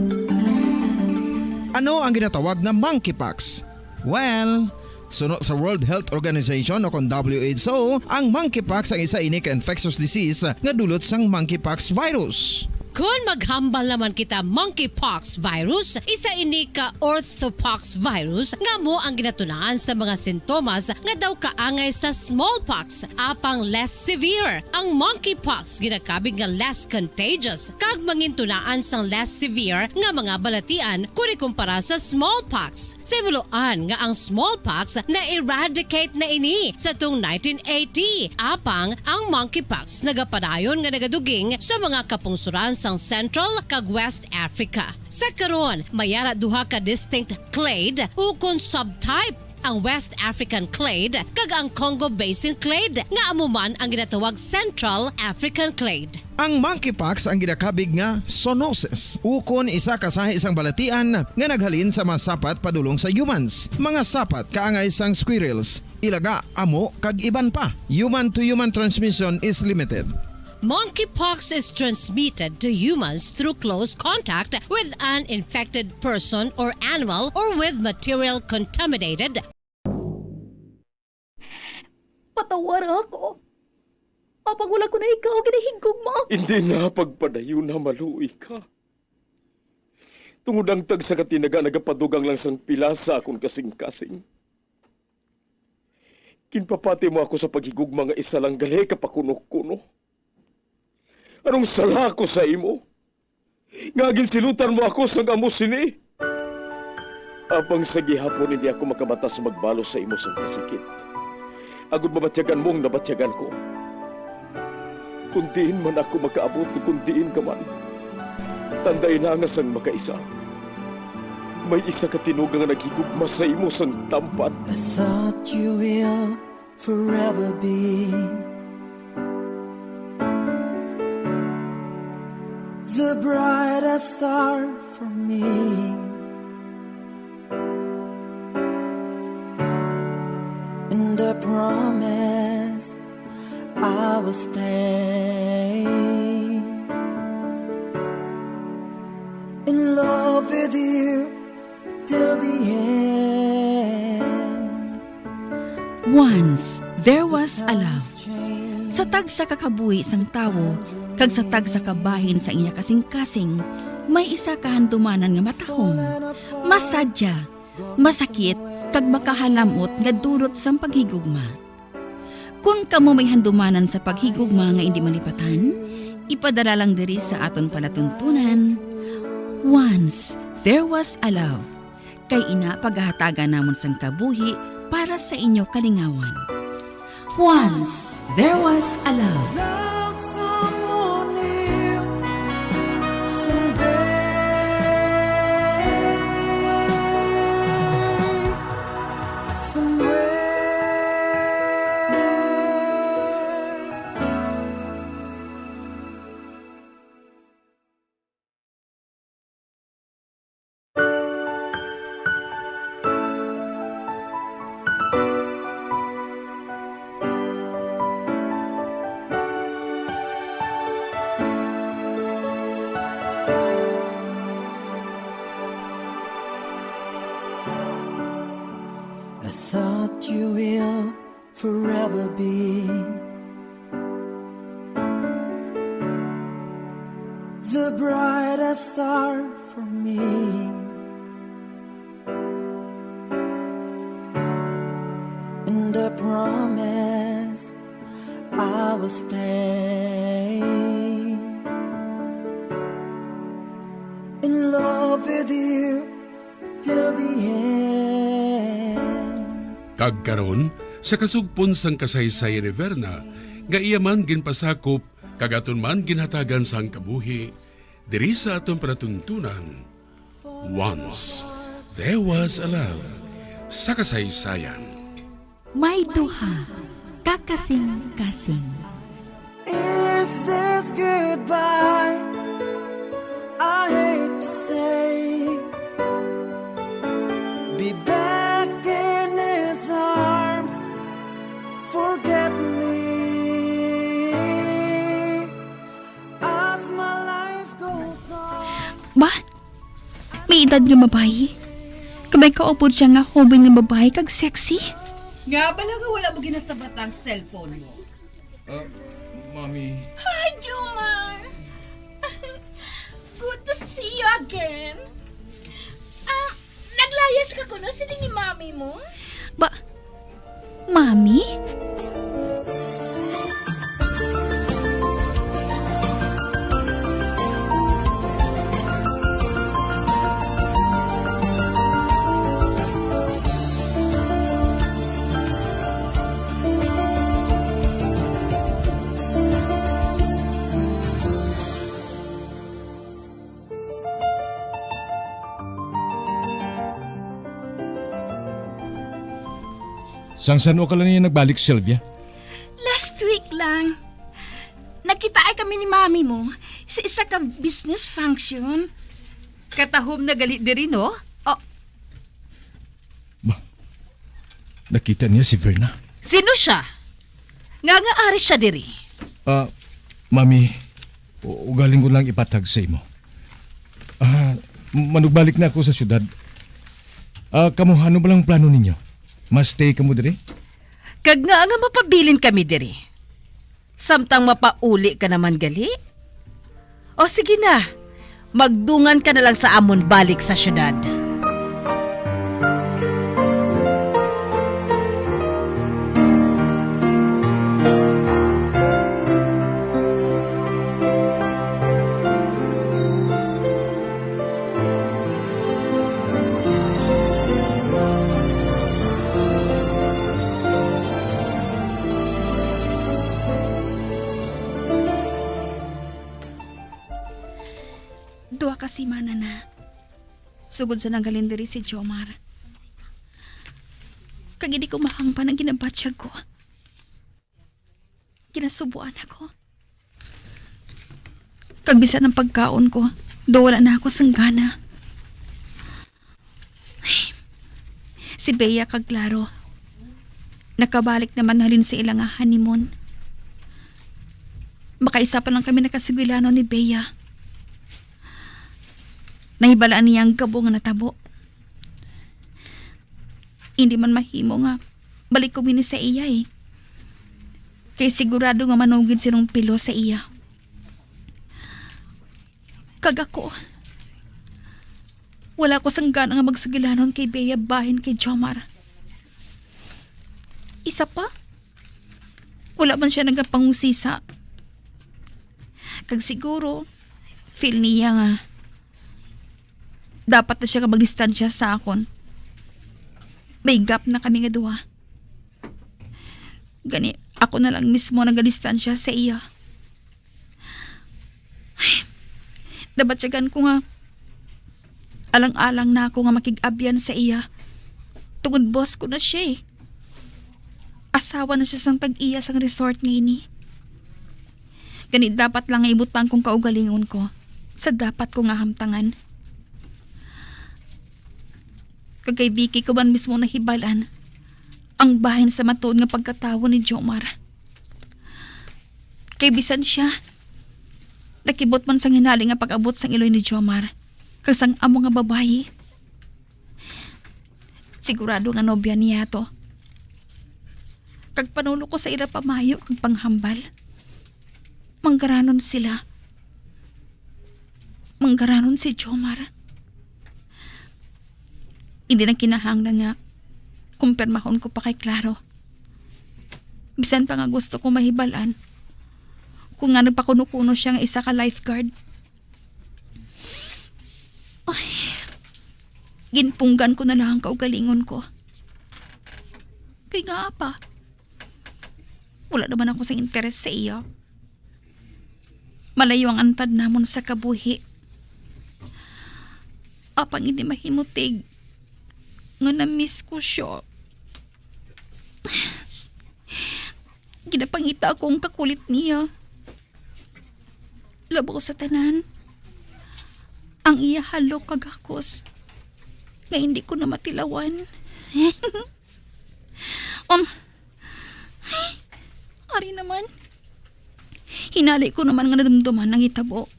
Ano ang ginatawag nga monkeypox? Well, suno sa World Health Organization o kon W H O, ang monkeypox ang isa ini ka infectious disease nga dulot sang monkeypox virus. Kon maghambal naman kita monkeypox virus, isa ini ka orthopox virus nga amo ang ginatunaan sa mga sintomas nga daw kaangay sa smallpox, apang less severe. Ang monkeypox ginakabig nga less contagious kag mangintunaan sang less severe nga mga balatian kon ikumpara sa smallpox. Sa hibaluan nga ang smallpox na-eradicate na ini sa tung nineteen eighty, apang ang monkeypox nagapadayon nga nagaduging sa mga kapungsoran sang Central kag West Africa. Sa karon, may ara duha ka distinct clade ukon subtype ang West African clade, kag ang Congo Basin clade, nga amo man ang ginatawag Central African clade. Ang monkeypox ang ginakabig nga zoonosis, ukon isa ka sahi sang balatian nga naghalin sa mga sapat padulong sa humans, mga sapat kaangay sang squirrels, ilaga, amo, kag iban pa. Human to human transmission is limited. Monkeypox is transmitted to humans through close contact with an infected person or animal or with material contaminated. Patawara ako. Apang wala ko na ikaw ginahigugma. Hindi na pagpadayon na maluoy ka. Tungod ang tagsa ka tinaga nagapadugang lang sang pila sa akon kasing-kasing. Ginpapati mo ako sa paghigugma nga isa lang gali ka pakuno-kuno. Anong sala ko sa imo? Nga ginsilutan mo ako sang amo sini? Apang sa gihapon hindi ako makabatas magbalos sa imo sang kasakit, agod mabatyagan mo ang nabatyagan ko. Kung diin man ako makaabot, kung diin ka man, tandai na nga sang makaisa, may isa ka tinuga nga naghigugma sa imo sang tampad. I thought you will forever be the brightest star for me. And I promise I will stay in love with you till the end. Once there was a love. Sa tagsa ka kabuhi sang tawo kag sa tagsa ka bahin sang iya kasing-kasing, may isa ka handumanan nga matahom, masadya, masakit, kag makahalam-ot nga dulot sang paghigugma. Kon kamo may handumanan sa paghigugma nga indi malipatan, ipadala lang diri sa aton palatuntunan, Once There Was a Love. Kay ina, pagahatagan namon sang kabuhi para sa inyo kalingawan. Once There Was a Love. Love someone new someday, somewhere. I thought you will forever be the brightest star for me. And I promise I will stay in love with you till the end. Kag karon, sa kasugpon sang kasaysayan ni Verna, nga iya man ginpasakop kag aton man ginhatagan sang kabuhi, diri sa aton palatuntunan, Once There Was a Love, sa kasaysayan. May duha ka kasing-kasing. Is this goodbye? I hate to say, be back in his arms, forget me as my life goes on. Ba? May edad nga babayi. Kag may kaupod siya nga hoben nga babayi kag sexy. Nga bala nga wala mo ginasabat ang cellphone mo? Ah, Mami. Hi, Jomar! Good to see you again. Ah, naglayas ka kuno sini ni Mami mo? Ba, Mami? Sang san-o ka lang niya nagbalik, Sylvia? Last week lang. Nagkita ay kami ni mami mo sa isa ka business function. Katahom na gali diri, no? Oh. Ba, nakita niya si Verna. Sino siya? Nga nga ari siya diri? Ah, Mami, u-, ugaling ko lang ipatag sa imo. Ah, manugbalik na ako sa syudad. Ah, kamo, ano ba lang plano ninyo? Ma-stay kamo diri? Kag nga nga mapabilin kami diri. Samtang mapauli ka naman gali? O sige na, magdungan ka na lang sa amon balik sa syudad. Duha ka semana na sugod sa nanghalin diri si Jomar. Kag hindi ko mahangpan ang ginabatyag ko. Ginasubuan ako. Kag bisan ang pagkaon ko, daw wala na ako sang gana. Si Bea kag Claro, nakabalik naman halin sa ila nga honeymoon. Makaisa pa lang kami nakasugilanon ni Bea. Nahibalaan niya ang gabo nga natabo. Hindi man mahimo nga balik ko ini sa iya, eh. Kay sigurado nga manugid si Rompelo sa iya. Kag ako, wala ko sang gana nga magsugilanon kay Bea bahin kay Jomar. Isa pa, wala man siya nagapangusisa. Kag siguro, feel niya nga dapat na siya ka magdistansya sa akon. May gap na kami nga duha. Gani, ako na lang mismo nagadistansya sa iya. Ay, nabatyagan ko nga alang-alang na ako nga makig-abyan sa iya. Tungod boss ko na siya, eh. Asawa na siya sang tag-iya sang resort nga ini. Gani dapat lang nga ibutang kong kaugalingon ko sa dapat ko nga hamtangan. Kag kay Vicky ko man mismo nahibalan ang bahin sa matuod nga pagkatawo ni Jomar. Kay bisan siya, nakibot man sang hinali nga pag-abot sang iloy ni Jomar kag sang amo nga babayi. Sigurado nga nobya niya to. Kag panulo ko sa ila pamayo kag panghambal. Manggaranon sila. Manggaranon si Jomar. Hindi na kinahanglan nga kumpirmahon ko pa kay Claro. Bisan pa nga gusto ko mahibalan kung nganong pakuno-kuno siya nga isa ka lifeguard. Ay, ginpunggan ko na lang ang kaugalingon ko. Kay nga apa, wala naman ako sa interes sa iya. Malayo ang antad namon sa kabuhi. Apang hindi mahimutig nga na-miss ko siya. Ginapangita ko ang kakulit niya. Labaw sa tanan, ang iya halok kag hakos nga hindi ko na matilawan. Um, ay, ari naman. Hinali ko naman nga nadumduman ang hitabo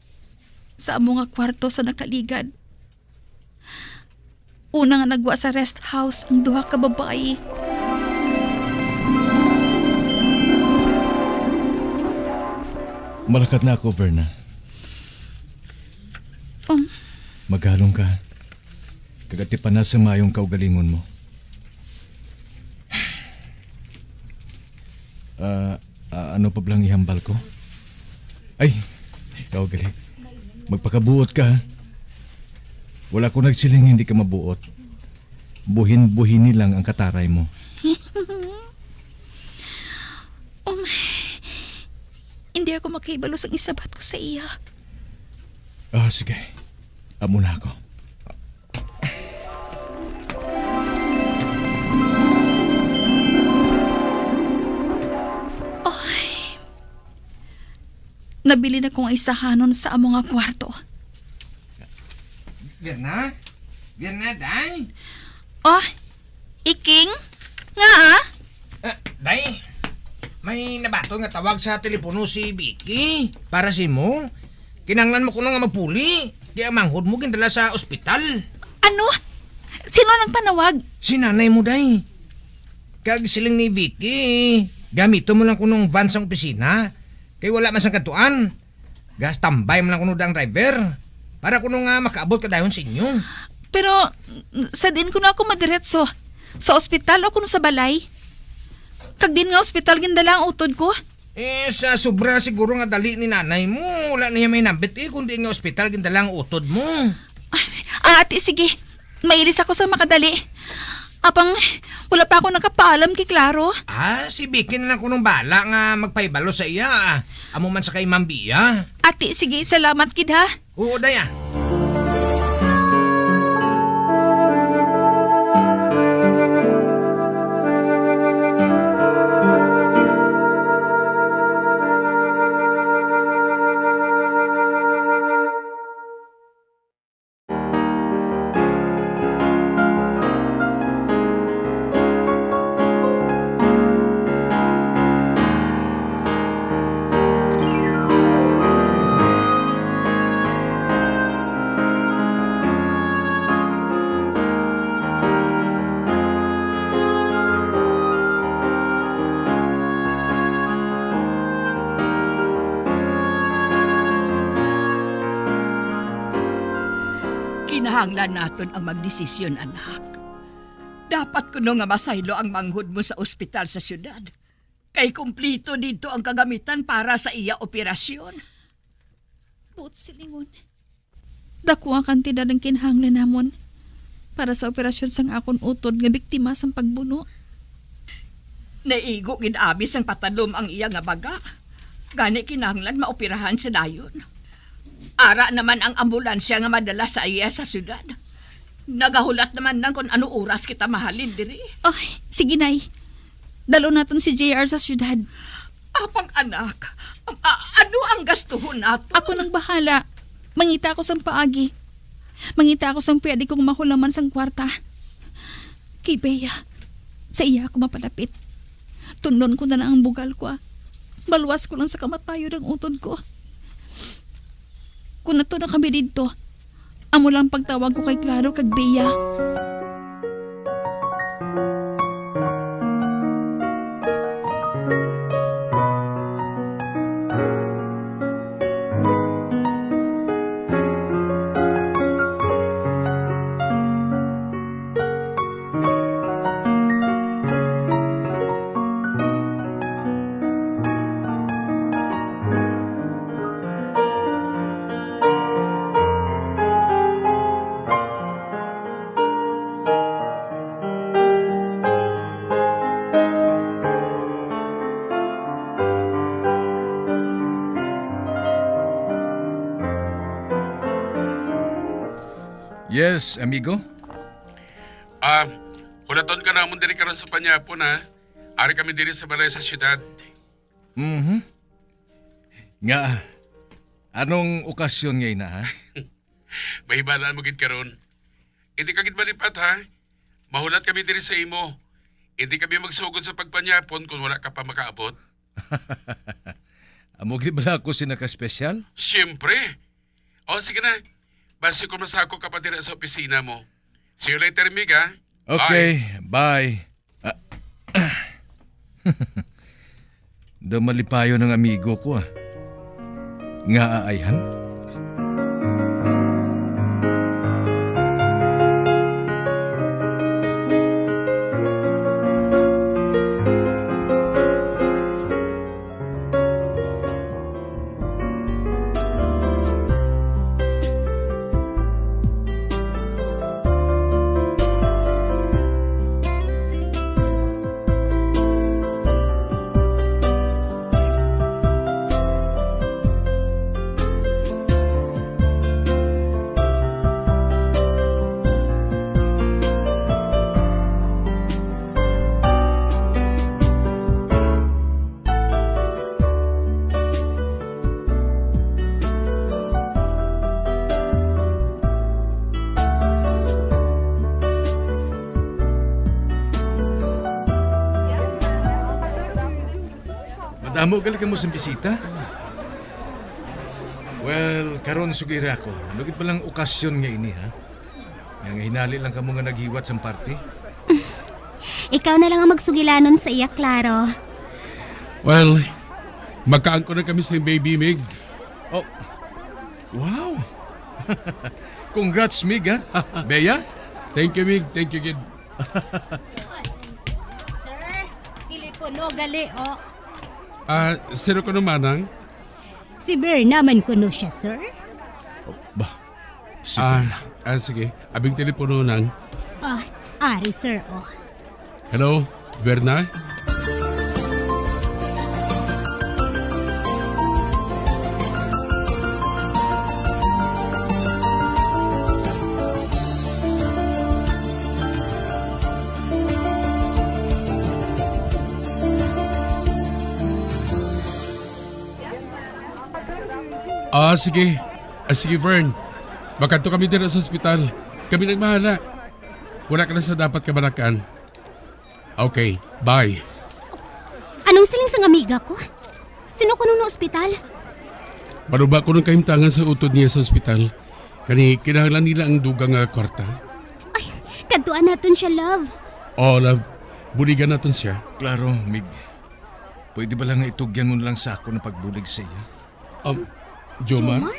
sa amo nga kwarto sa nakaligad. Una nga nagwa sa rest house ang duha ka babayi. Malakat na ako, Verna. Um. Maghalong ka. Kag atipana sa maayong kaugalingon mo. Ah, ah, ano pa blang ihambal ko? Ay, ikaw gali. Magpakabuot ka, ha? Wala ko nagsiling hindi ka mabuot. Buhin-buhini lang ang kataray mo. Um, hindi ako makahibalo sang isabat ko sa iya. Ah, sige. Amo na ako. Nabilin ako nga isahanon sa amo nga kwarto. Birna? Birna, day? Oh, Iking? Nga, ah? Ah, day, may nabaton nga tawag sa telepono si Vicky para sa imo. Kinahanglan mo kuno nga magpuli. Di ang manghod mo gindala sa ospital. Ano? Sino nagpanawag? Si nanay mo, day. Kag siling ni Vicky, gamiton mo lang kunong van sang opisina. Kay wala man sang kadtuan. Ga-standby man lang kuno ang driver. Para kuno nga makaabot ka dayon sa inyo. Pero, sa diin kuno ako madiretso? Sa ospital o kuno sa balay? Kag diin nga ospital gindala ang utod ko? Eh, sa sobra siguro nga dali ni nanay mo, wala na niya mahinambit eh, kung diin nga ospital gindala ang utod mo. Ah, ati, sige. Mailis ako sa makadali. Apang, wala pa ako nakapaalam kay Claro. Ah, si Vicky na lang kunong bala nga magpahibalo sa iya. Amo man sa kay Ma'am Bia. Ati, sige, salamat gid, ha. Oo, daya. Kinahanglan naton ang magdesisyon, anak. Dapat kuno nga masaylo ang manghod mo sa ospital sa siyudad, kay kumplito didto ang kagamitan para sa iya operasyon. Buot silingon, dako ang kantidad ang kinahanglan namon para sa operasyon sang akon utod nga biktima sang pagbuno. Naigo gid abi sang patalom ang iya nga baga. Gani kinahanglan maoperahan siya dayon. Ara naman ang ambulansya nga madala sa iya sa siyudad. Nagahulat naman lang kung ano oras kita mahalin diri. Ay, sige, Nay. Dalon naton si J R sa siyudad. Apang anak, a-, ano ang gastuhon naton? Ako nang bahala. Mangita ako sang paagi. Mangita ako sang pwede kong mahulaman sang kwarta. Kay Bea, sa iya ako mapalapit. Tunlon ko na lang ang bugal ko, ah. Maluwas ko lang sa kamatayon ang utod ko. Kung ato na kami didto, amo lang pagtawag ko kay Claro kag Bea. Yes, amigo? Ah, hulaton ka namon diri karon sa Panyapon, ha? Ari kami diri sa balay sa siyudad. Mhm. Nga, anong okasyon nga ina, ha? Mahibalaan mo gid karon. Hindi ka gid malipat, ha? Mahulat kami diri sa imo. Hindi kami magsugod sa pagpanyapon kung wala ka pa makaabot. Amo gid bala ako sina ka-special? Siyempre. O, sige na. Basi kung masako ka pa diri sa opisina mo. See you later, Mig, ha? Okay, bye. Ah, daw malipayon ang amigo ko, ah. Nga aayhan? Damo gali kamo sang bisita? Well, karon sugira ako. Ano gid palang okasyon nga ini, ha? Nga, nga hinali lang kamo nga naghiwat sang party? Ikaw na lang ang magsugilanon sa iya, Claro. Well, makaangkon na kami sa baby, Mig. Oh. Wow. Congrats, Mig, ha? Bea? Thank you, Mig. Thank you, kid. Sir, telepono gali, oh. Ah, sino ko naman, Nang? Si Berna man kuno siya, sir. Ba, si Ah, Berna. Ah, sige. Abing telepono, Nang. Ah, ari, sir, oh. Hello, Berna? Ah, sige. Ah, sige, Vern. Makadto kami dira sa ospital. Kami nang bahala. Wala ka na sa dapat kabalakan. Okay, bye. Anong siling sang amiga ko? Sino ko nung ospital? Maluba ko ng kahimtangan sa utod niya sa ospital. Kani, kinahanglan nila ang dugang nga kwarta. Ay, kadtuan naton siya, love. Oh, love. Buligan naton siya. Klaro, Mig. Pwede ba lang nga itugyan mo na lang sa ako na pagbulig sa iya? Um, Jomar? Jomar?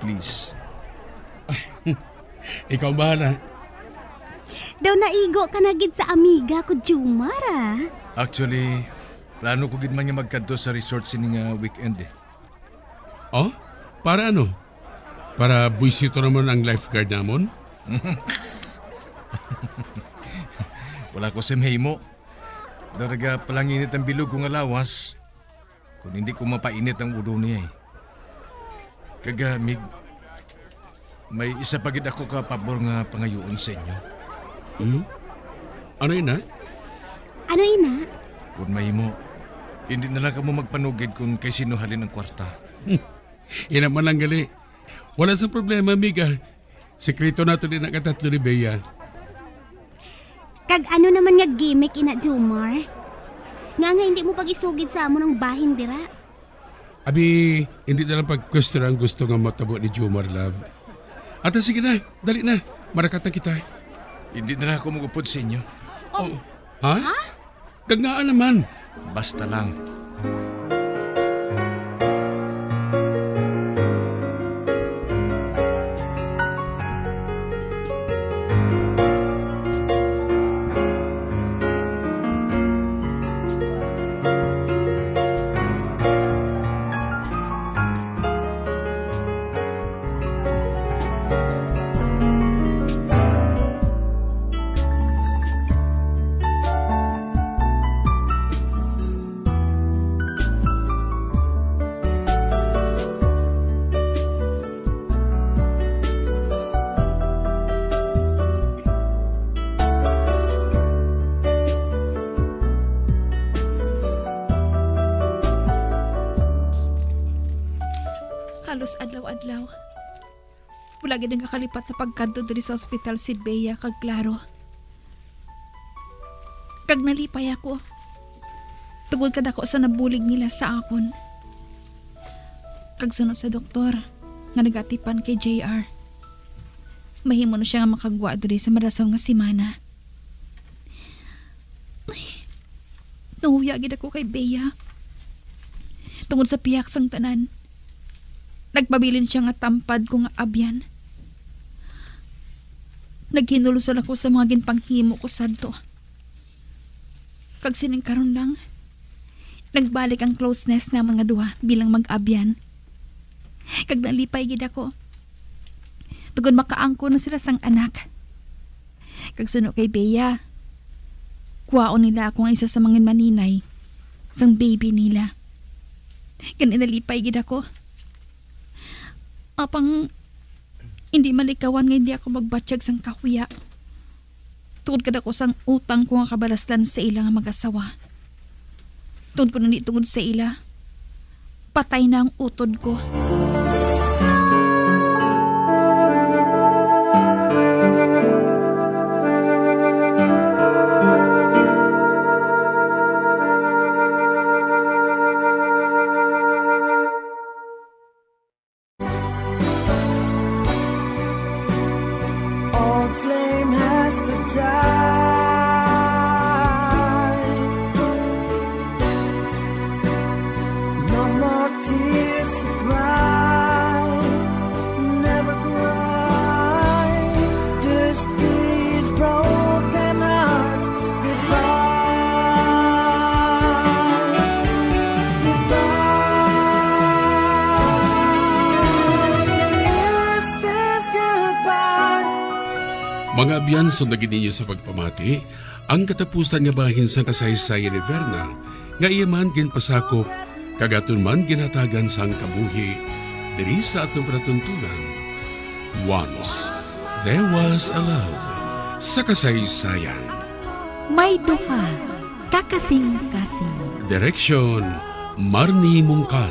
Please. Ikaw ang bahala. Daw naigo ka na gid sa amiga ko, Jomar, ah. Actually, plano ko gid man nga magkadto sa resort sini nga weekend, eh. Oh? Para ano? Para buwisito naman ang lifeguard namon? Wala ko sa mahimo. Daw nagapalanginit ang bilog ko nga lawas. Kung hindi ko mapainit ang ulo niya, eh. Kag, ah, Mig, may isa pa gid ako ka pabor nga pangayuon sa inyo. Hmm? Ano ina? Ano ina? Kung mahimo, hindi na lang kamo magpanugid kung kay sino halin ang kwarta. Ina man lang gali. Wala sa problema, Mig, ah. Sekreto nato din ang katatlo ni Bea. Kag ano naman nga gimmick ina, Jomar? Nga nga hindi mo pag-isugid sa amon ang bahin dira? Abi, hindi na lang pagkwestiyon ang gusto nga matabo ni Jomar, love. Ata sige na, dali na. Marakat na kita. Hindi na lang ako mag-upod sa inyo. Oh. Ha? Ha? Kag ngaa naman? Basta lang. Halos adlaw-adlaw, wala gid nakakalipat sa pagkadto diri sa ospital si Bea kag Claro. Kag nalipay ako tungod kadako sa nabulig nila sa akon. Kag suno sa doktor nga nagatipan kay J R, mahimo na siya nga makagwa diri sa marason nga semana. Ay, nahuya gid ako kay Bea. Tungod sa pihak sang tanan, nagpabilin siya nga tampad ko nga abyan. Naghinulsol ako sa mga ginpanghimo ko sadto. Kag sining karon lang, nagbalik ang closeness namon nga duha bilang mag-abyan. Kag nalipay gid ako, tungod makaangkon na sila sang anak. Kag suno kay Bea, kuhaon nila ako nga isa sa mga maninay sang baby nila. Gani nalipay gid ako. Apang hindi malikawan nga hindi ako magbatyag sang kahuya tungod kadako sang utang ko nga kabalaslan sa ila nga mag-asawa. Tungod ko nani tungod sa ila, patay na ang utod ko. Mga abyan, sundagi ninyo sa pagpamati ang katapusan nga bahin sang kasaysayan ni Verna, nga iya man ginpasakop kag aton man ginhatagan sang kabuhi diri sa aton palatuntunan. Once There Was a Love sa kasaysayan. May duha ka kasing-kasing. Direksyon, Marnie Mungkal.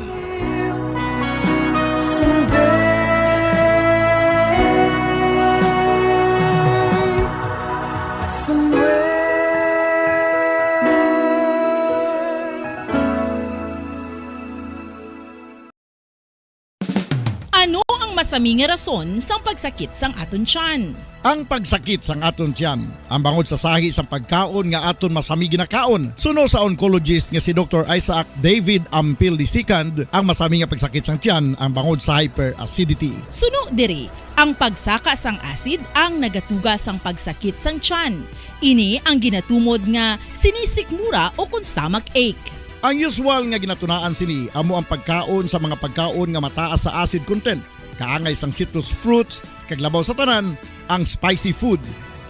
Ano ang masami nga rason sang pagsakit sang aton tiyan? Ang pagsakit sang aton tiyan, ang bangod sa sahi sang pagkaon nga aton masami ginakaon. Suno sa oncologist nga si Doktor Isaac David Ampil the second, ang masami nga pagsakit sang tiyan ang bangod sa hyperacidity. Suno diri, ang pagsaka sang acid ang nagatuga sang pagsakit sang tiyan. Ini ang ginatumod nga sinisikmura o kon stomach ache. Ang usual nga ginatunaan sini amo ang pagkaon sa mga pagkaon nga mataas sa acid content, kaangay sang citrus fruits, kag labaw sa tanan, ang spicy food.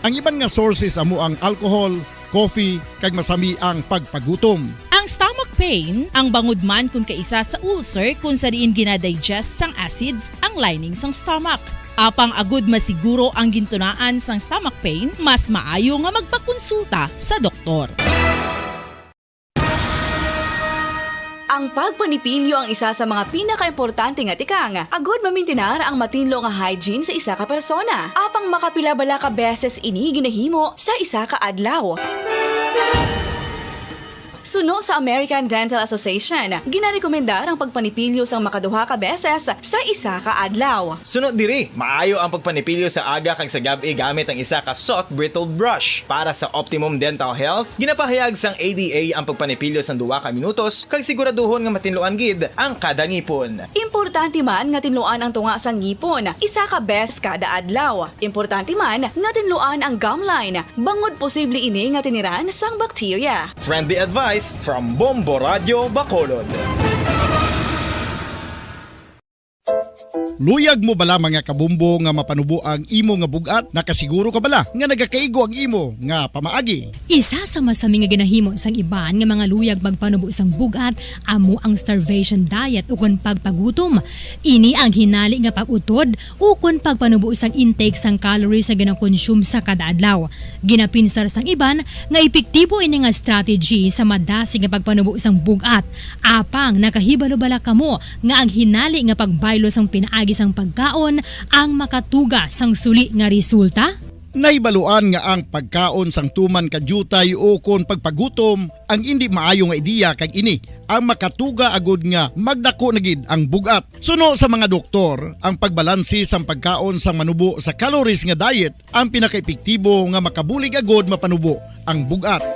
Ang iban nga sources amo ang alcohol, coffee, kag masami ang pagpagutom. Ang stomach pain, ang bangod man kon kaisa sa ulcer kon sa diin ginadigest sang acids ang lining sang stomach. Apang agud masiguro ang gintunaan sang stomach pain, mas maayo nga magpakonsulta sa doktor. Ang pagpanipilyo ang isa sa mga pinakaimportante nga tikang agud mamintinar ang matinlo nga hygiene sa isa ka persona. Apang makapila bala ka beses ini ginahimo sa isa ka adlaw? Suno sa American Dental Association, ginarekomendar ang pagpanipilyo sang makaduha ka beses sa isa ka adlaw. Suno diri, maayo ang pagpanipilyo sa aga kag sa gab-i gamit ang isa ka soft bristled brush. Para sa optimum dental health, ginapahayag sang A D A ang pagpanipilyo sang duha ka minutos kag siguraduhon nga matinluan gid ang kada ngipon. Importante man nga tinluan ang tunga sang ngipon isa ka beses kada adlaw. Importante man nga tinluan ang gum line, bangod posible ini nga tiniran sang bakterya. Friendly advice from Bombo Radyo Bacolod. Luyag mo bala, mga kabombo, nga mapanubo ang imo nga bug-at? Nakasiguro ka bala nga nagakaigo ang imo nga pamaagi? Isa sa masami nga ginahimo sang iban nga mga luyag magpanubo sang bug-at amo ang starvation diet ukon pagpagutom. Ini ang hinali nga pag-utod ukon pagpanubo sang intake sang calories nga ginakonsume sa kada adlaw. Ginapinsar sang iban nga epektibo ini nga strategy sa madasig nga pagpanubo sang bug-at. Apang nakahibalo bala kamo nga ang hinali nga pagbaylo sang pinaagi sang pagkaon ang makatuga sang suli nga resulta? Nahibaluan nga ang pagkaon sang tuman ka diutay ukon pagpagutom ang indi maayo nga ideya, kag ini ang makatuga agud nga magdako na gid ang bug-at. Suno sa mga doktor, ang pagbalanse sang pagkaon sang manubo sa calories nga diet ang pinakaepektibo nga makabulig agud mapanubo ang bug-at.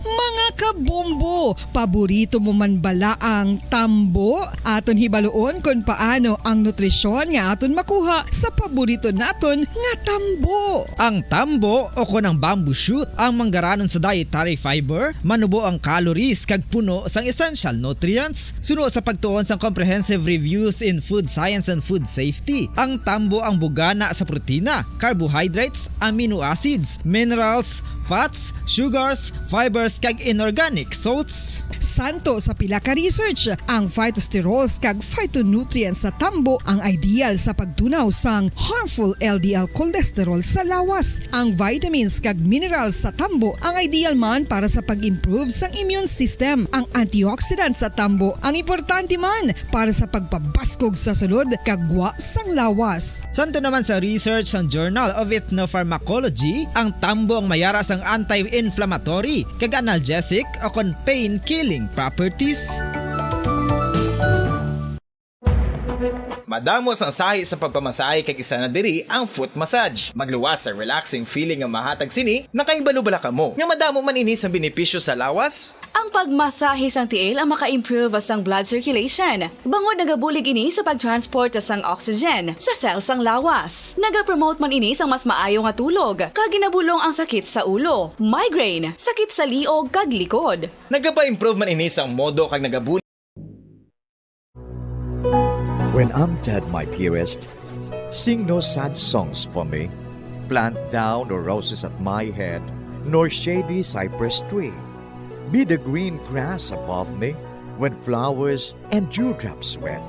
Mga kabombo, paborito mo man bala ang tambo? Aton hibaluon kon paano ang nutrisyon nga aton makuha sa paborito naton nga tambo. Ang tambo, o kon ang bamboo shoot, ang manggaranon sa dietary fiber, manubo ang calories kag puno sang essential nutrients. Suno sa pagtuon sang Comprehensive Reviews in Food Science and Food Safety, ang tambo ang bugana sa protina, carbohydrates, amino acids, minerals, fats, sugars, fibers, kag inorganic salts. Santo sa pila ka research, ang phytosterols kag phytonutrients sa tambo ang ideal sa pagtunaw sang harmful L D L cholesterol sa lawas. Ang vitamins kag minerals sa tambo ang ideal man para sa pag-improve sang immune system. Ang antioxidants sa tambo ang importante man para sa pagpabaskog sa sulod kag gwa sang lawas. Santo naman sa research sang Journal of Ethnopharmacology, ang tambo ang mayara sang anti-inflammatory kag analgesic o kon pain-killing properties. Madamo sang sahi sa pagpamasahe, kag isa na diri ang foot massage. Magluwas sa relaxing feeling nga mahatag sini. Nakahibalo bala kamo nga madamo man ini sang benepisyo sa lawas? Ang pagmasahe sang tiil ang maka-improve sang blood circulation, bangod nagabulig ini sa pag-transport sang oxygen sa cell sang lawas. Nagapromote man ini sang mas maayo nga tulog, kag ginabulong ang sakit sa ulo, migraine, sakit sa liog kag likod. Nagapa-improve man ini sang modo kag nagabulig When I'm dead, my dearest, sing no sad songs for me. Plant thou no roses at my head, nor shady cypress tree. Be the green grass above me when flowers and dewdrops wet.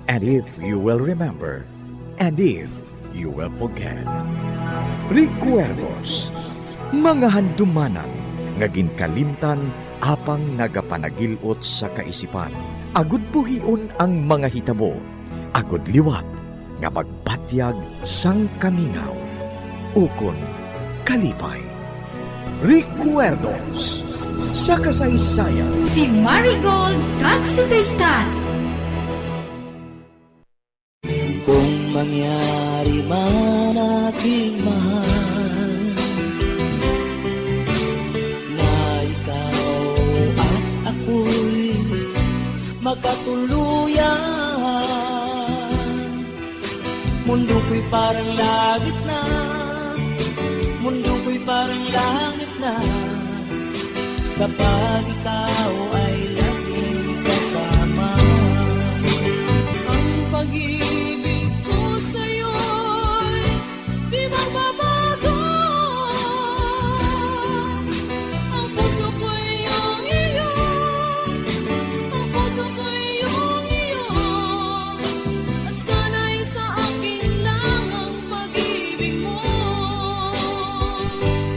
And if you will remember, and if you will forget. Recuerdos, mga handumanan nga ginkalimtan apang nagapanagil-ot sa kaisipan, agud buhion ang mga hitabo, agud liwat nga magbatyag sang kamingaw ukon kalipay. Recuerdos sa kasaysayan. Si Marigold kag si Tristan. Kung mangyari man, aking mahal, na ikaw at ako'y magkatuluyan, mundo ko'y parang langit na, mundo ko'y parang langit na, kapag ikaw ay laging kasama. Ang pag-ibig ko sa'yo'y di magbabago. Ang puso ko'y iyong iyo. Ang puso ko'y iyong iyo. At sana'y sa akin lang ang pag-ibig mo.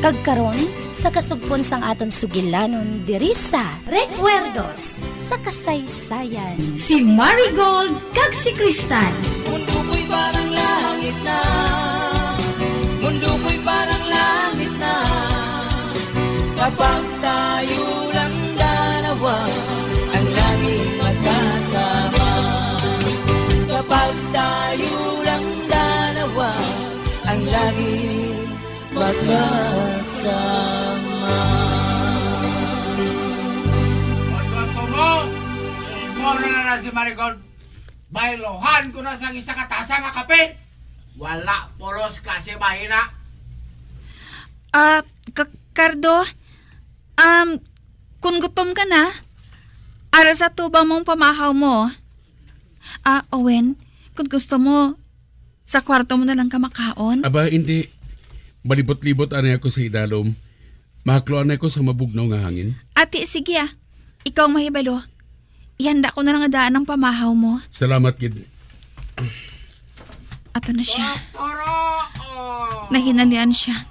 Kag karon, sa kasugpon sang aton sugilanon diri sa Recuerdos sa Kasaysayan, si Marigold kag si Kristan. Mundo ko'y parang langit na, mundo ko'y parang langit na, kapag tayo lang dalawa ang laging magkasama. Kapag tayo lang dalawa ang laging magkasama. Kung gusto mo, imo na na si Marigold. Bayluhan ko na sang isa ka tasa nga kape. Wala pulos klase mahina. Ah, Ka-, Cardo, um, kung gutom ka na, ara sa tubang mong pamahaw mo. Ah, Owen, kung gusto mo, sa kwarto mo na lang ka makaon. Aba, hindi. Malibot-libot anay ako sa idalom. Mahakluan ako sa mabugnaw nga hangin. Ati, sige ah. Ikaw ang mahibalo. Ihanda ko na lang nga daan ang pamahaw mo. Salamat gid. Ato na siya. Doktoro! Oh! Nahinalian siya.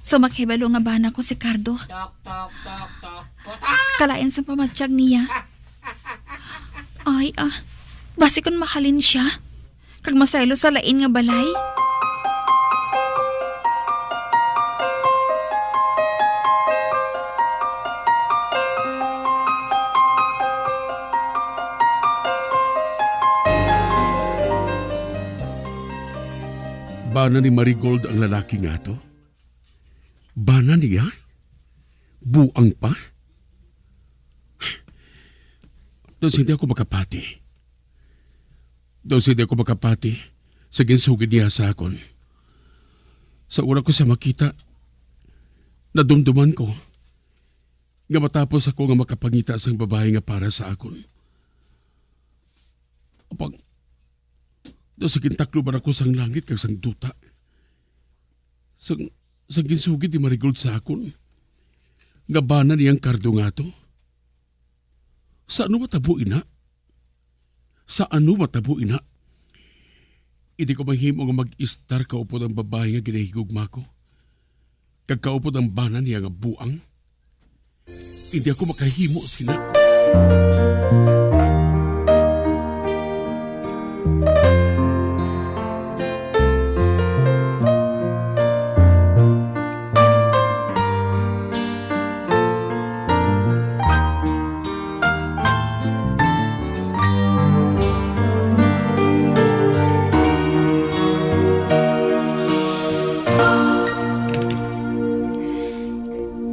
So, makahibalo nga bana ko si Cardo. Tok, tok, tok, tok. Puta! Kalain sa pamatyag niya. Ay, ah. Basi kun mahalin siya, kag masaylo sa lain nga balay. Bana ni Marigold ang lalaki nga to? Bana niya? Buang pa? Daw hindi ako makapati. Daw hindi ako makapati sa ginsugid niya sa akon. Sa una ko siya makita, nadumduman ko nga matapos ako nga makapangita sang babayi nga para sa akon. Apang, daw sa gintakloban ako sang langit kag sang duta. Sang, sang ginsugid ni Marigold sa akon, nga bana niyang Cardo nga to. Sa ano matabo ina? Sa ano matabo ina? Hindi ko mahimo nga mag-istar kaupod ang babayi nga ginahigugma ko, kag kaupod ang bana niya nga buang. Hindi ako makahimo sina.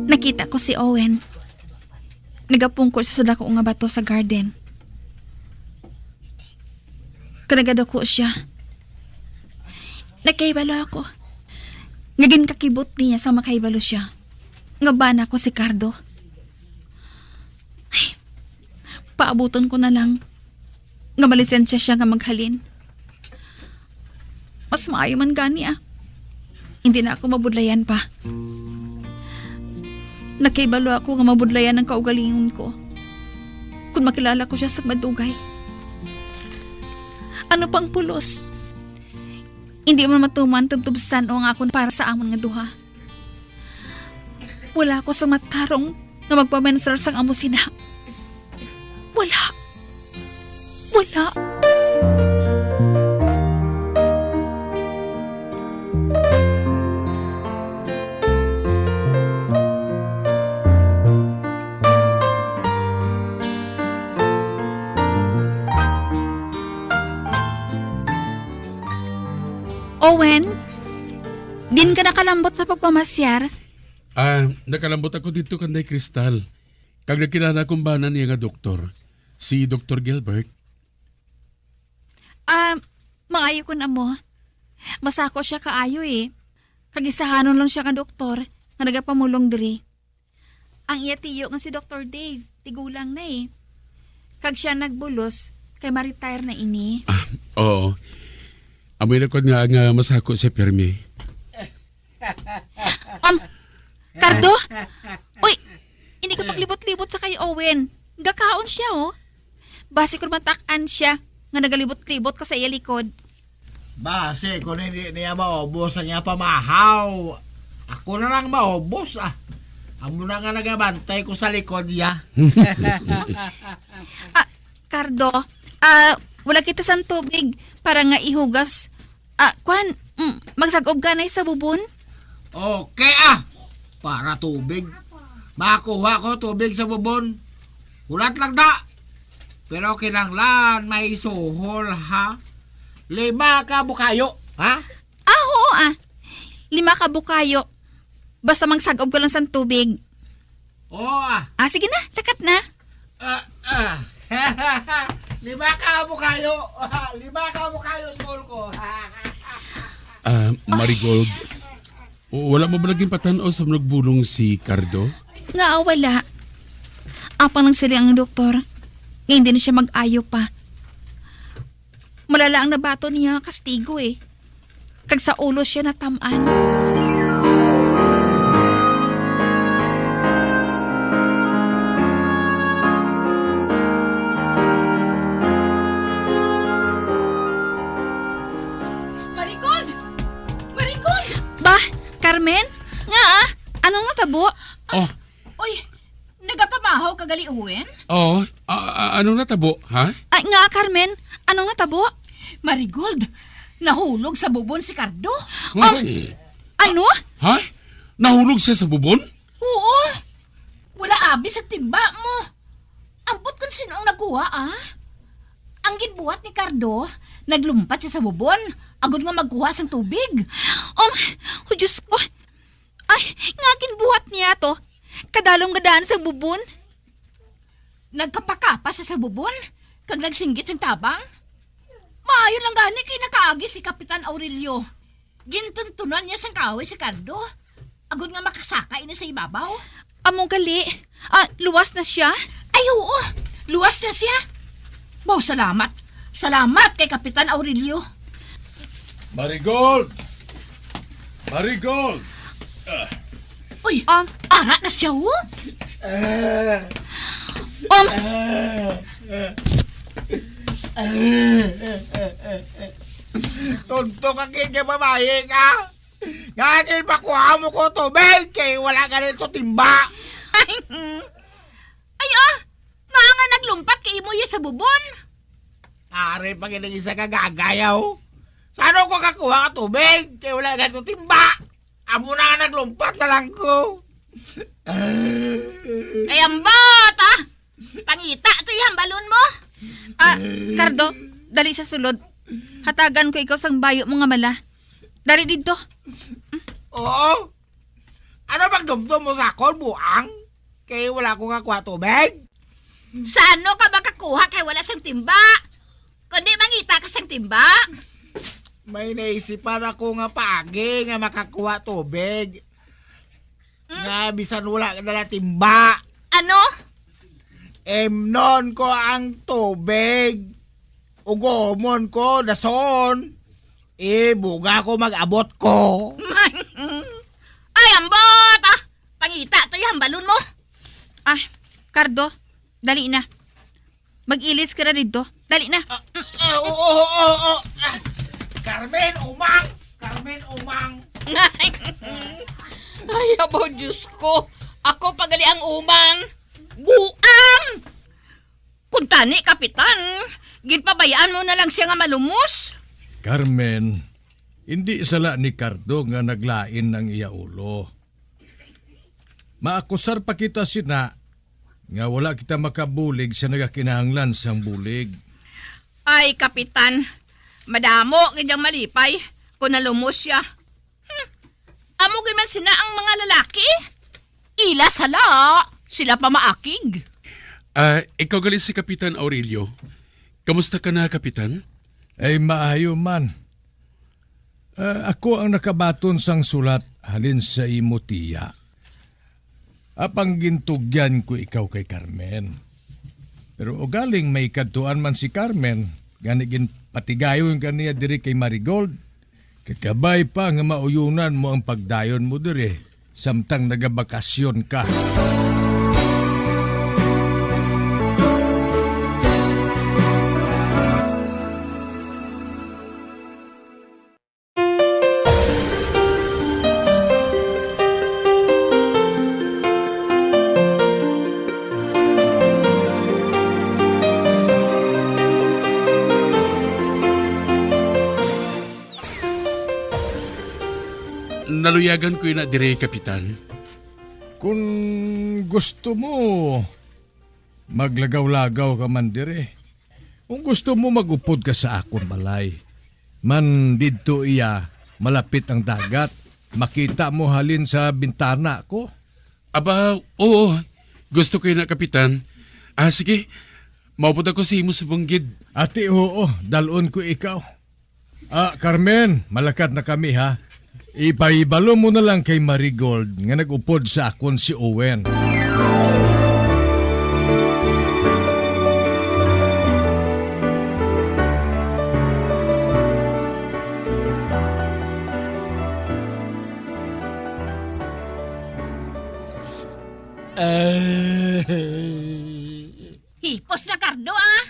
Nakita ko si Owen. Nagapungko siya sa dako nga bato sa garden. Kag nagaduko siya. Nakahibalo ako nga ginkakibot niya sa makahibalo siya nga bana ko si Cardo. Ay, paabuton ko na lang nga malisensya siya nga maghalin. Mas maayo man gani, ah. Hindi na ako mabudlayan pa. Nakahibalo ako nga mabudlayan ang kaugalingon ko. Kung makilala ko siya sa madugay. Ano pang pulos? Hindi man matuman tubtub sa san-o ang akon para sa amon nga duha. Wala ako sa matarong nga magpamensar sang amo sina. Wala. Wala. Owen, din ka nakalambot sa pagpamasyar? Ah, nakalambot ako dito kanday Crystal. Kag nakilala akong bana niya nga doktor, si Doktor Gilbert. Ah, maayo kun amo. Masako siya kaayo, eh. Kag isahanon lang siya nga doktor nga nagapamulong diri. Ang iya tiyo nga si Doktor Dave, tigulang na, eh. Kag siya nagbulos kay ma-retire na ini. Ah, oo. Amoy na ko nga, nga masako siya pirmi. Um, Cardo? Uy, hindi ka paglibot-libot sa kay Owen. Gakaon siya, oh. Basi ko matak-an siya nga nagalibot-libot ka sa iya likod. Basi ko hindi niya maubos ang iya pamahaw. Ako na lang maubos, ah. Amo na nga nagabantay ko sa likod niya. Ah, Cardo, ah, wala kita sang tubig para nga ihugas. Ah, kwan, mm, magsag-ob ka na sa bubon? Okay, ah. Para tubig. Makuha ko tubig sa bubon. Hulat lang da. Pero kinahanglan may suhol, ha? Lima ka bukayo, ha? Ah, oo, ah. Lima ka bukayo. Basta magsag-ob ka lang sang tubig. Oo, ah. Ah, sige na, lakat na. Ah, ah. Lima ka bukayo. Lima ka bukayo, suhol ko. Ah, Marigold, wala mo ba naging patan-aw sa nagbulong si Cardo? Nga, ah, wala. Apang nagsiling ang doktor nga hindi na siya mag-ayo pa. Malala ang nabaton niya nga kastigo, eh. Kag sa ulo siya natam-an. Marigold! Marigold! Ba, Carmen? Nga, ah? Anong natabo? Oh, Uy, nagapamahaw ka gali, Owen? Oo. A-, a-, anong natabo, ha? Ay, nga, Carmen, anong natabo? Marigold, nahulog sa bubon si Cardo. Huh? Um, ano? Ha? Nahulog siya sa bubon? Oo. Wala abi sa timba mo. Ambot kung sino ang nagkuha, ah. Ang ginbuhat ni Cardo, naglumpat siya sa bubon, agod nga magkuha sang tubig. Um, oh, Diyos ko. Ay, nga ginbuhat niya to. Kadalom nga daan sa bubon. Nagkapakapa sa, sa bubon, kag nagsinggit sang tabang. Maayo lang gani kay nakaagi si Kapitan Aurelio. Gintuntunan niya sang kahoy si Cardo, agod nga makasaka ini sa ibabaw. Amo gali. Ah, luwas na siya? Ay, oo. Luwas na siya. Wow, salamat. Salamat kay Kapitan Aurelio. Marigold! Marigold! Ah. Uy, Um, ara na siya, oh. Ah. Um, Ah. Tonto ka, kay babae ka. Nga, ginpakuha mo ko tubig kay wala ka dito timba. Ay, ah, nga nga naglumpat kay imo iya sa bubon. Ari pa gid ang isa ka gagayaw. Saan ko kakuha ka tubig kay wala ka dito timba? Amo na nga naglumpat na lang ko. Ay, ambot, ah. Pangita to yung balon mo. Ah, Cardo, dali sa sulod. Hatagan ko ikaw sang bayo mo nga mala. Dari didto. Oo. Ano pagdumdum mo sa akon, buang? Kay wala ko kakuha tubig. Sa ano ka makakuha kay wala sang timba? Kundi mangita ka sang timba? May naisipan ako nga paagi nga makakuha tubig. Hmm? Nga bisan wala ka dala timba. Ano? Imnon ko ang tubig. Ugomon ko, dason. Eh, buga ko mag-abot ko. Ay, ambot, ah! Pangita to yung hambalon mo. Ah, Cardo, dali na. Mag-ilis ka na dito. Dali na. Ah, ah, oo, oo, oo, oo. Ah, Carmen, umang! Carmen, umang! Ay, abaw, Diyos ko. Ako pa gali ang umang. Buang! Kuntani, Kapitan, ginpabayaan mo na lang siya nga malumos. Carmen, hindi sala ni Cardo nga naglain ang iya ulo. Maakusar pa kita sina nga wala kita makabulig sa nagakinahanglan sang bulig. Ay, Kapitan, madamo gid ang malipay kung nalumos siya. Hmm. Amo gid man sina ang mga lalaki. Ila sala, sila pa maakig. Ah, ikaw gali si Kapitan Aurelio. Kamusta ka na, Kapitan? Ay, maayo man. Ah, ako ang nakabaton sang sulat halin sa imo tiya. Apang gintugyan ko ikaw kay Carmen. Pero ugaling may kadtuan man si Carmen, gani ginpatigayon ka niya diri kay Marigold, kakabay pa nga mauyonan mo ang pagdayon mo diri, samtang nagabakasyon ka. Naluyagan ko ina diri, Kapitan. Kung gusto mo, maglagaw-lagaw ka man diri. Kung gusto mo, mag-upod ka sa akon balay. Man didto iya, malapit ang dagat. Makita mo halin sa bintana ko. Aba, oo. Gusto ko na, Kapitan. Ah, sige. Maupod ako sa imo subong gid. Ati, oo. Dalon ko ikaw. Ah, Carmen, malakat na kami, ha? Ipahibalo mo na lang kay Marigold nga nag-upod sa akon si Owen. Ah. Hipos na, Cardo, ah!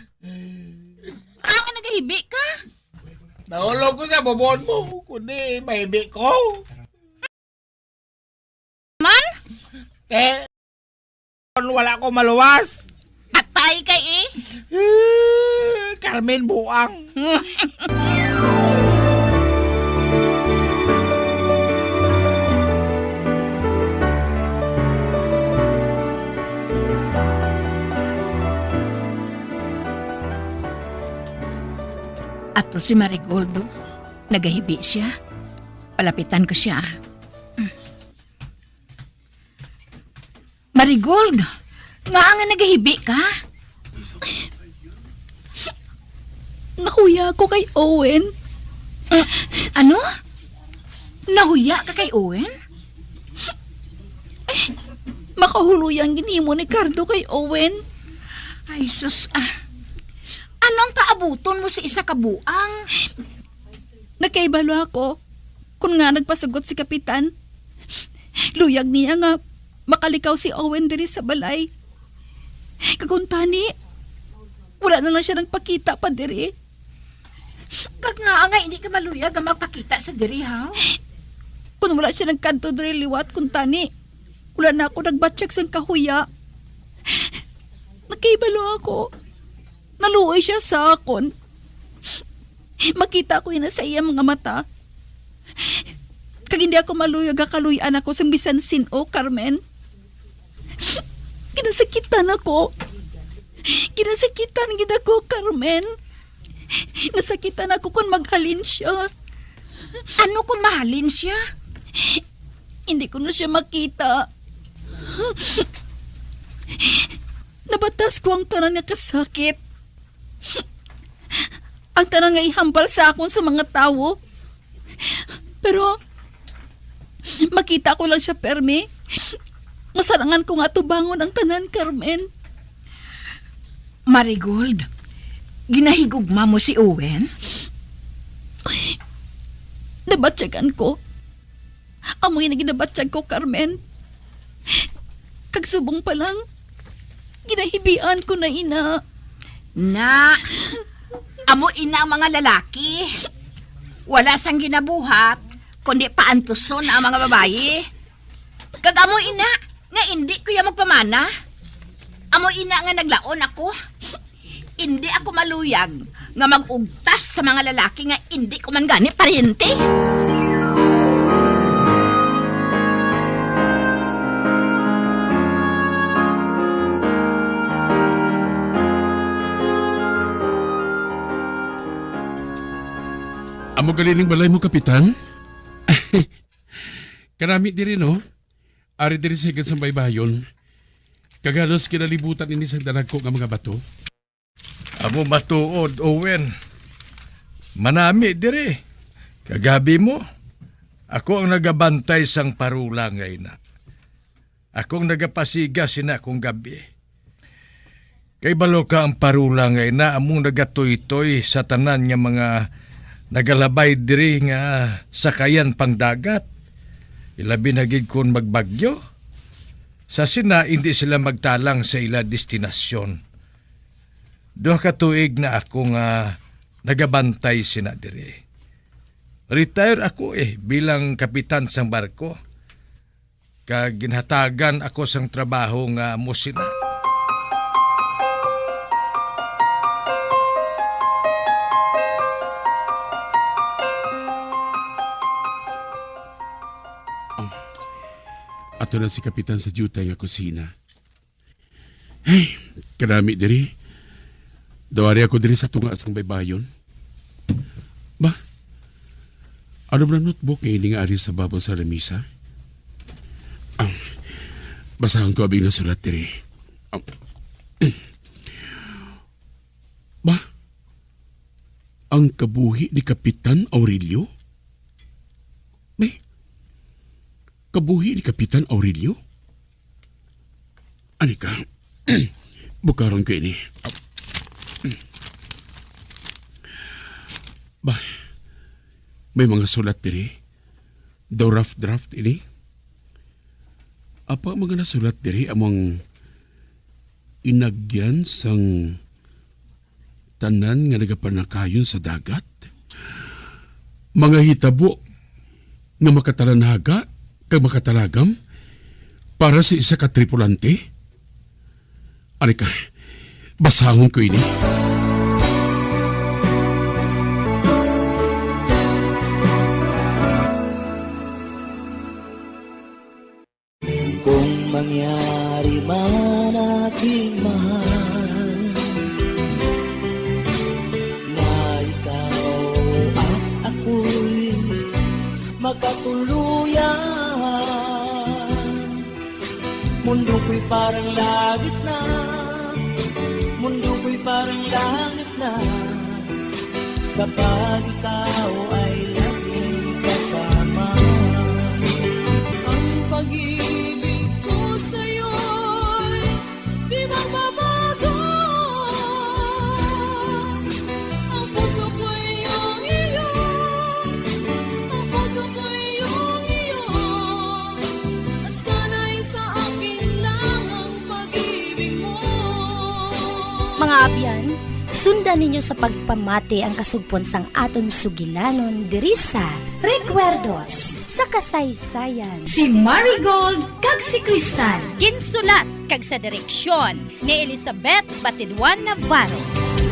Ang nagahibi ka? Nahulog ko sa bubon mo, kundi mahibi ko. Man? Eh, wala ko maluwas. Patay kay eh. Eh, Carmen Buang. Ato si Marigold, oh. Nagahibi siya. Palapitan ko siya. Marigold, ngaa nga nagahibi ka? Nahuya ako kay Owen. Uh, ano? Nahuya ka kay Owen? Makahuluy ang ginhimo ni Cardo kay Owen. Ay, sus, ah. Ano ang paabuton mo sa isa ka buang? Nakaibalo ako kung ngaa nagpasugot si Kapitan. Luyag niya nga makalikaw si Owen diri sa balay. Kag kuntani, wala na lang siya nagpakita pa diri. Kag ngaa nga hindi ka maluyag nga magpakita sa diri, ha? Kung wala siya nagkadto diri liwat, kuntani, wala na ako nagbatyag sang kahuya. Nakaibalo ako. Naluoy siya sa akon. Makita ko ina sa iya mga mata. Kag hindi ako maluyag nga kaluy-an ako sang bisan sin-o, Carmen. Ginasakitan ako. Ginasakitan gid ako, Carmen. Nasakitan ako kon maghalin siya. Ano kon mahalin siya? Hindi ko na siya makita. Nabatas ko ang tanan nga kasakit. Ang tanan nga ihambal sa akon sa mga tawo. Pero, makita ko lang siya permi, masarangan ko nga atubangon ang tanan, Carmen. Marigold, Ginahigugma mo si Owen? Ay, nabatyagan ko. Amoy na ginabatyag ko, Carmen. Kag subong pa lang, ginahibian ko na ina. Na, amo ina ang mga lalaki. Wala sang ginabuhat, kundi paantuson ang mga babayi. Kag amo ina nga indi ko ya magpamana. Amo ina nga naglaon ako. Indi ako maluyag nga mag-ugtas sa mga lalaki nga indi ko man gani paryente. Amo gali ning balay mo, Kapitan? Kanami diri, no? Ari diri sa higad sang baybayon. Kag halos kinalibutan ini sang dalagko nga mga bato. Amo matuod, Owen. Manami diri. Kag abi mo, ako ang nagabantay sang parola nga ina. Ako ang nagapasiga sina akong gab-i. Kay balo ka ang parola nga ina among nagatuytoy sa tanan nga mga nagalabay diri nga sakayan pang dagat. Ilabi na gid kon magbagyo. Sa sina, indi sila magtalang sa ila destinasyon. Duha ka tuig na ako nga nagabantay sina diri. Retire ako, eh, bilang kapitan sang barko, kag ginhatagan ako sang trabaho nga amo sina. Ah, ato na si Kapitan sa diutay nga kusina. Ay, kanami diri. Daw ari ako diri sa tunga sang baybayon. Ba? Ano ba notebook nga ini nga ari sa babaw sa lamisa? Ah, basahon ko abi ang nasulat diri. Ah, ba? Ang kabuhi ni Kapitan Aurelio? May kabuhi ni Kapitan Aurelio? Ani ka? Bukaron ko ini. Ba, may mga sulat diri. Daw rough draft ini. Apa ang mga nasulat diri among inagyan sang tanan nga nagapanakayon sa dagat, mga hitabo nga makatalanaga kag makatalagam para sa isa ka tripulante? Ari ka, basahon ko ini. Kung mangyari man, aking mahal, na ikaw at ako'y magkatuluyan, mundo ko'y parang langit na, mundo ko'y parang langit na. Kapag ikaw ay laging kasama. Ang pag-ibig ko sa'yo'y di magbabago. Ang puso ko'y iyong iyo. Ang puso ko'y iyong iyo. At sana'y sa akin lang ang pag-ibig mo. Mga abyan, sundan ninyo sa pagpamati ang kasugpon sang aton sugilanon diri sa Recuerdos sa Kasaysayan. Si Marigold kag si Cristal. Ginsulat kag sa direksyon ni Elizabeth Batidwan Navarro.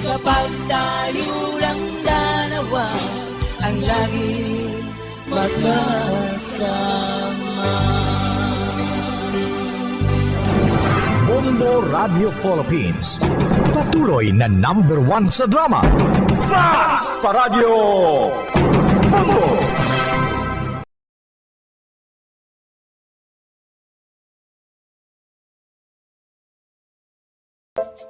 Kapag tayo lang dalawa ang lagi magkasama. Bombo Radio Philippines, patuloy na number one sa drama. Basta Radyo Bombo!